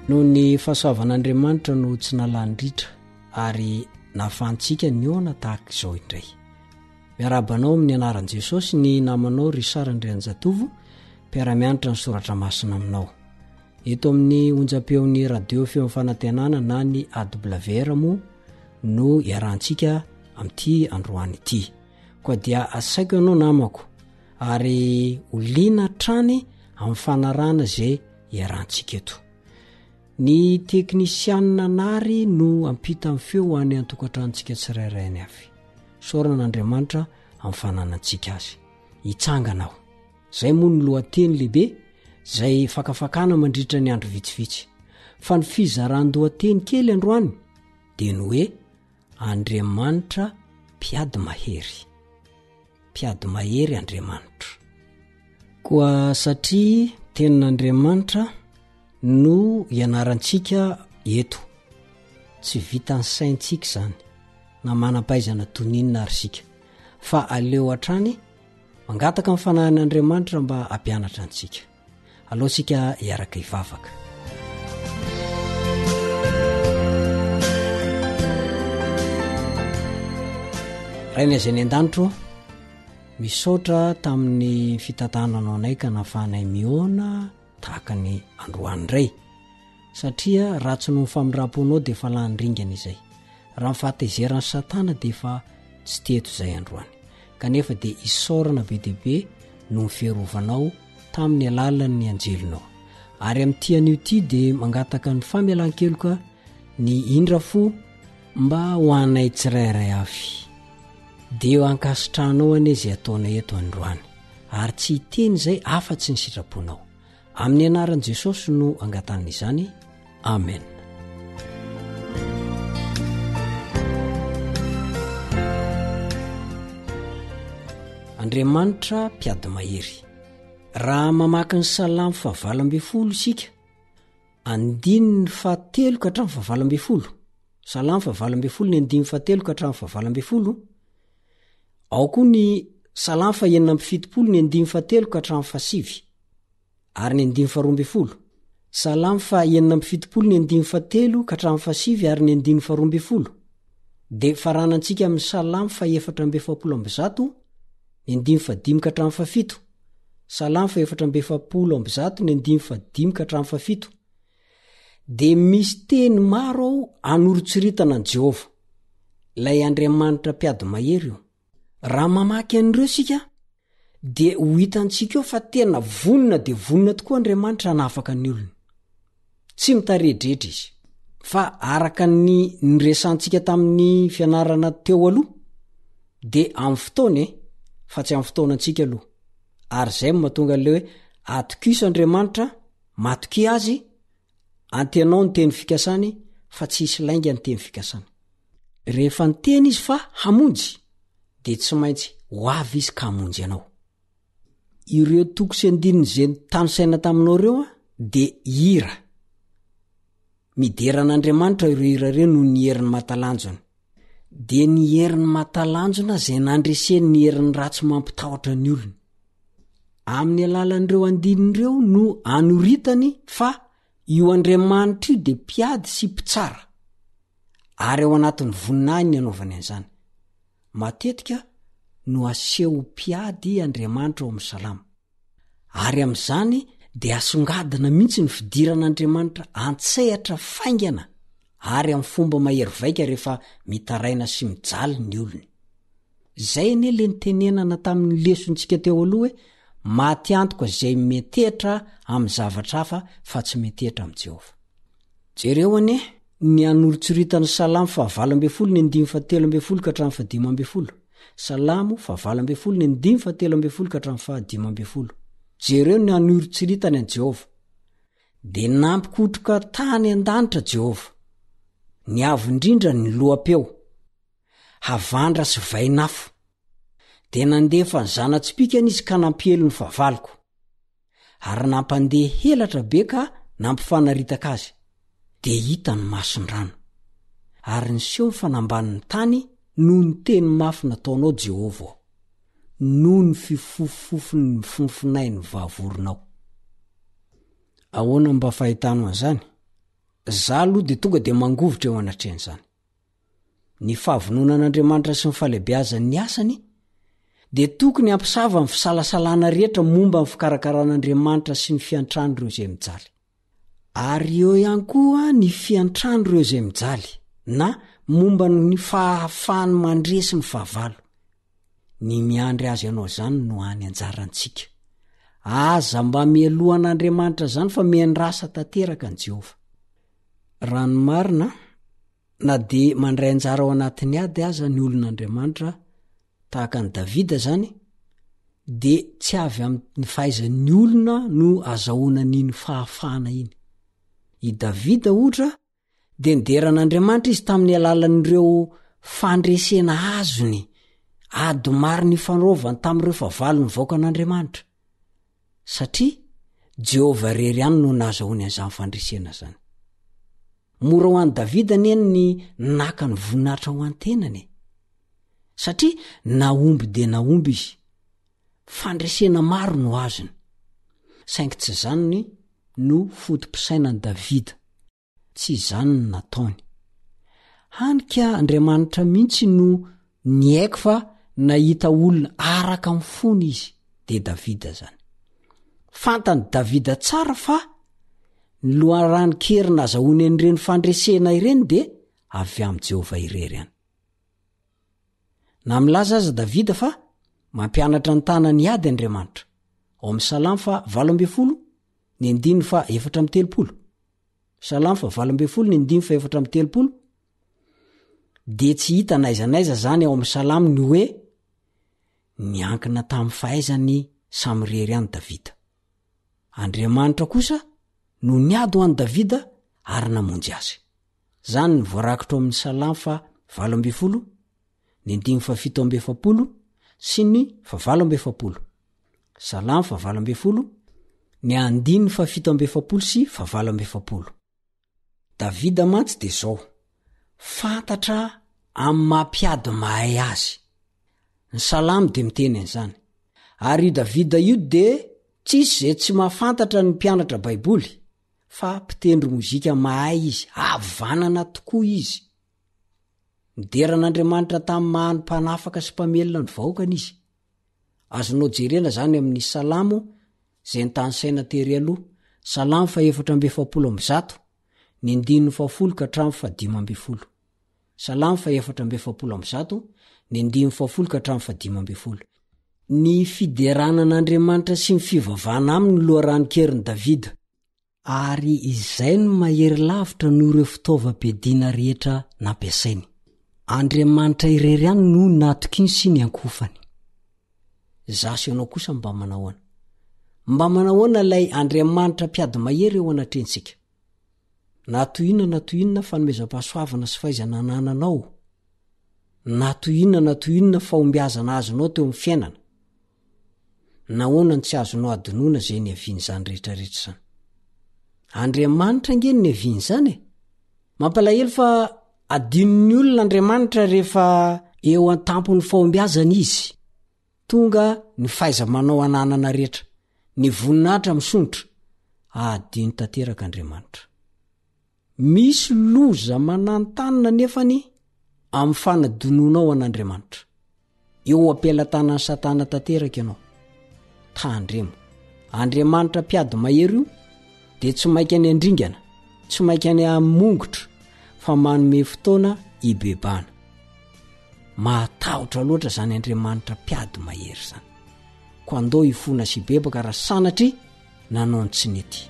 Noho ny fahasoavan'Andriamanitra no tsy nalany ritra ary nahafahantsika nihaona tahaka izao indray. Miarahaba anao amin'ny anaran'i Jesosy ny namanao Richard Andrianjatovo, mpiara-mianatra ny soratra masina aminao. Eto amin'ny onjam-peon'ny radio Feon'ny Fanantenana na ny AWR moa no iarahantsika amin'ity androany ity. Koa dia asaiko ianao namako ary ho liana hatrany amin'ny fanarahana izay iarahantsika eto. Ny teknisianina Nary no hampita ny feo any an-tokantranontsika tsirairay any avy. Isaorana Andriamanitra amin'ny fananantsika azy. Hitsangana aho. Izay moa no lohateny lehibe izay fakafakana mandritra ny andro vitsivitsy. Fa ny fizaran-dohateny kely androany dia ny hoe Andriamanitra mpiady mahery. Mpiady mahery Andriamanitra. Koa satria tenin'Andriamanitra. no ianarantsika eto. Tsy vitan'ny saintsika izany, na manam-pahaizana toy ny inona ary isika, fa aleo hatrany mangataka ny Fanahin'Andriamanitra mba hampianatra antsika. Alao isika hiaraka hivavaka. Rainay izay any an-danitra ô, misaotra tamin'ny fitantananao anay ka nahafahanay mihaona tahaka ny androany indray. Satria raha tsy noho ny famindram-ponao dia efa lany ringana izay. Raha ny fahatezeran'i Satana dia efa tsy teto izay androany. Kanefa dia isaorana be dia be noho ny fiarovanao tamin'ny alalan'ny anjelinao. Ary amin'ity anio ity dia mangataka ny famelan-keloka ny indra fo mba ho anay tsirairay avy. Dia ankasitrahanao anie izay ataonay eto androany. Ary tsy hiteny izay afa-tsy ny sitraponao. Amin'ny anaran'i Jesosy no angatahana izany. Amen. Andriamanitra mpiady mahery. Raha mamaky ny Salamo fahavalo ambin'ny folo isika, andininy fahatelo ka hatramin'ny fahavalo ambin'ny folo, Salamo fahavalo ambin'ny folo ny andininy fahatelo ka hatramin'ny fahavalo ambin'ny folo, ao koa ny Salamo fahenina amby fitopolo ny andininy fahatelo ka hatramin'ny fahasivy. Ary ny andininy faharoa ambin'ny folo. Salamo faha 76 ny andininy fahatelo ka hatramin'ny fahasivy ary ny andininy faharoa ambin'ny folo. Dia faranantsika amin'ny Salamo faha 144 ny andininy fahadimy ka hatramin'ny fahafito. Salamo faha 144 ny andininy fahadimy ka hatramin'ny fahafito. Dia misy teny maro ao anoritsoritana an'i Jehovah, ilay Andriamanitra mpiady mahery io. Raha mamaky an'ireo isika, dia ho hitantsika eo fa tena vonona dia vonona tokoa Andriamanitra hanafaka ny olony. Tsy mitaredretra izy. Fa araka ny niresantsika tamin'ny fianarana teo aloha, dia amin'ny fotoana e, fa tsy amin'ny fotoanantsika aloha. Ary izay no mahatonga an'ilay hoe atokiso Andriamanitra, matokia Azy, antenao ny teny fikasany fa tsy hisy lainga ny teny fikasany. Rehefa niteny izy fa hamonjy dia tsy maintsy ho avy izy ka hamonjy anao. Ireo toko sy andininy izay notanisaina taminao ireo dia hira. Midera an'Andriamanitra ireo hira ireo noho ny heriny mahatalanjona. Dia ny heriny mahatalanjona izay nandreseny ny herin'ny ratsy mampitahotra ny olony. Amin'ny alalan'ireo andininy ireo no anoritany fa io Andriamanitra io dia mpiady sy mpitsara. Ary ao anatin'ny voninahiny ny anaovany an'izany. Matetika no aseho ho mpiady Andriamanitra ao amin'ny Salamo. Ary amin'izany dia asongadina mihitsy ny fidiran'Andriamanitra an-tsehatra faingana ary amin'ny fomba mahery vaika rehefa mitaraina sy mijaly ny olony. Izay anie le nitenenana tamin'ny lesontsika teo aloha hoe maty antoka izay miantehitra amin'ny zavatra hafa fa tsy miantehitra amin'i Jehovah. Jereo anie ny anoritsoritan'ny Salamo fahavalo ambin'ny folo ny andininy fahatelo ambin'ny folo ka hatramin'ny fahadimy ambin'ny folo. Salamo fahavalo ambin'ny folo ny andininy fahatelo ambin'ny folo ka hatramin'ny fahadimy ambin'ny folo. Jereo ny anoritsritany an'i Jehovah. Dia nampikotroka tany an-danitra Jehovah. Ny Avo Indrindra ny loha-peo. Havandra sy vainafo. Dia nandefa ny zana-tsipìkany izy ka nampiely ny fahavaloko. Ary nampandeha helatra be ka nampifanaritaka azy, dia hita ny mason-drano. Ary niseho ny fanambanin'ny tany noho ny teny mafy nataonao, Jehovah ô, noho ny fifofofofon'ny mifonfonain'ny vavoronao. Ahoana no mba fahitanao an'izany? Za aloha dia tonga dia mangovitra eo anatrehan'izany. Ny fahavononan'Andriamanitra sy ny fahalehibeazan'ny asany dia tokony hampisava ny fisalasalana rehetra momba ny fikarakaran'Andriamanitra sy ny fiantran'ireo izay mijaly. Ary eo ihany koa ny fiantran'ireo izay mijaly, na momba ny fahafahany mandresy ny fahavalo. Ny miandry azy hanao izany no hany anjarantsika. Aza mba mialoha an'Andriamanitra izany fa miandrasa tanteraka an'i Jehovah. Raha ny marina, Na dia mandray anjara ao anatin'ny ady aza ny olon'Andriamanitra, tahaka an'i Davida izany, dia tsy avy amin'ny fahaizan'ny olona no azahoana an'iny fahafahana iny. I Davida, ohatra, dia nidera an'Andriamanitra izy tamin'ny alalan'ireo fandresena azony, ady maro nifanaovany tamin'ireo fahavalon'ny vahoakan'Andriamanitra. Satria. Jehovah irery ihany no nahazahoany an'izany fandresena izany. Mora ho an'i Davida anie ny naka ny voninahitra ho an-tenany e! Satria nahomby dia nahomby izy. Fandresena maro no azony. Saingy tsy izany no foto-pisainan'i Davida. Tsy izany no nataony. Hany ka Andriamanitra mihitsy no niaiky fa nahita olona araka ny fony izy, dia Davida izany. Fantan'i Davida tsara fa ny loharanon-kery nazahoany an'ireny fandresena ireny dia avy amin'i Jehovah irery ihany. Na milaza aza Davida fa mampianatra ny tanany hiady Andriamanitra, ao amin'ny Salamo faha 18, ny andininy faha 34, Salamo faha 18 ny andininy faha 34, dia tsy hita n'aiza n'aiza zany ao amin'ny Salamo ny hoe niankina tamin'ny fahaizany samirery ihany Davida. Andriamanitra kosa no niady ho an'i Davida ary namonjy azy. Zany ny voarakitra ao amin'ny Salamo faha 18, ny andininy faha 47 sy ny faha 48. Salamo faha 18, ny andininy faha 47 sy faha 48. Davida mantsy dia izao, fantatra amin'ny maha mpiady mahay azy. Ny Salamo dia miteny an'izany. Ary io Davida io dia tsisy izay tsy mahafantatra ny mpianatra Baiboly fa mpitendry mozika mahay izy, havanana tokoa izy. Nidera an'Andriamanitra tamin'ny maha ny mpanafaka sy mpamelona ny vahoakany izy. Azonao jerena izany amin'ny Salamo izay notanisaina tery aloha, Salamo fahefatra 144, ny andininy fahafolo ka hatramin'ny fahadimy ambin'ny folo. Salamo fahefatra amby efapolo amby zato, ny andininy fahafolo ka hatramin'ny fahadimy ambin'ny folo. Ny fiderana an'Andriamanitra sy ny fivavahana aminy no loharanon-kerin'i Davida. Ary izay no mahery lavitra noho ireo fitaovam-piadiana rehetra nampiasainy. Andriamanitra irery ihany no natokiany sy niankohofany. Izaho sy ianao kosa mba manahoana? Mba manahoana ilay Andriamanitra mpiady mahery eo anatrehantsika? Na toy inona na toy inona fanomezam-pahasoavana sy fahaizana anananao, na toy inona na toy inona fahombiazana azonao teo amin'ny fiainana, Nahoana no tsy azonao adinoina izay niavian'izany rehetra rehetra izany? Andriamanitra ange no niavian'izany e! Mampalahelo fa adinon'ny olona Andriamanitra rehefa eo an-tampon'ny fahombiazana izy. Tonga ny fahaiza-manao ananana rehetra, ny voninahitra misondrotra, adino tanteraka Andriamanitra. Misy loza mananontanona anefany amin'ny fanadinoanao an'Andriamanitra. Eo am-pelatanan'i Satana tanteraka ianao. Tandremo. Andriamanitra mpiady mahery io dia tsy maika ny handringana, tsy maika ny hamongotra fa manome fotoana hibebahana. Mahatahotra loatra izany Andriamanitra mpiady mahery izany. Koa andao hifona sy hibebaka raha sanatria nanao ny tsy nety.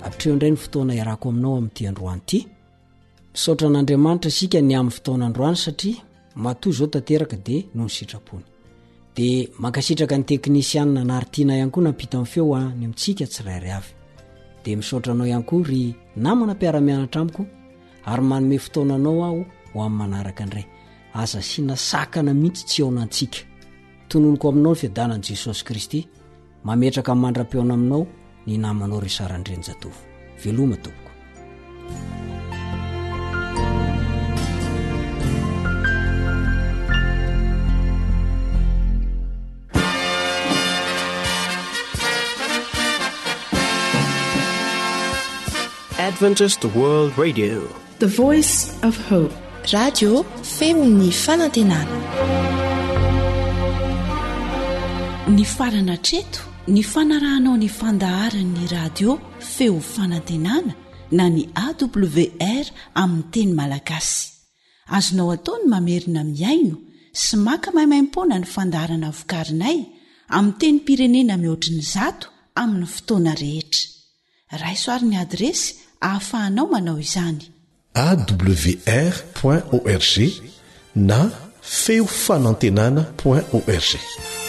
Hatreo indray ny fotoana iarako aminao amin'ity androany ity. Misaotra an'Andriamanitra isika ny amin'ny fotoana androany satria matoa izao tanteraka dia noho ny sitrapony. Dia mankasitraka ny teknisianina Naritiana ihany koa nampita ny feo any amintsika tsirairay avy. Dia misaotra anao ihany koa ry namana mpiara-mianatra amiko ary manome fotoana anao aho ho amin'ny manaraka indray. Aza asiana sakana mihitsy tsy hihaona antsika. Tononiko aminao ny fiadanan'i Jesosy Kristy. Mametraka mandra-pihaona aminao ny namanao Richard Andrianjatovo. Veloma tompoko. Adventist World Radio. The Voice of Hope. Radio feon'ny fanantenana. Nifarana hatreto ny fanarahanao ny fandaharan'ny radio feo fanantenana na ny AWR amin'ny teny malagasy. Azonao atao ny mamerina mihaino sy maka maimaimpoana ny fandaharana vokarinay amin'ny tenim-pirenena mihoatry ny zato amin'ny fotoana rehetra. Raiso ary ny adiresy ahafahanao manao izany. Awr point org na feo fanantenana point org.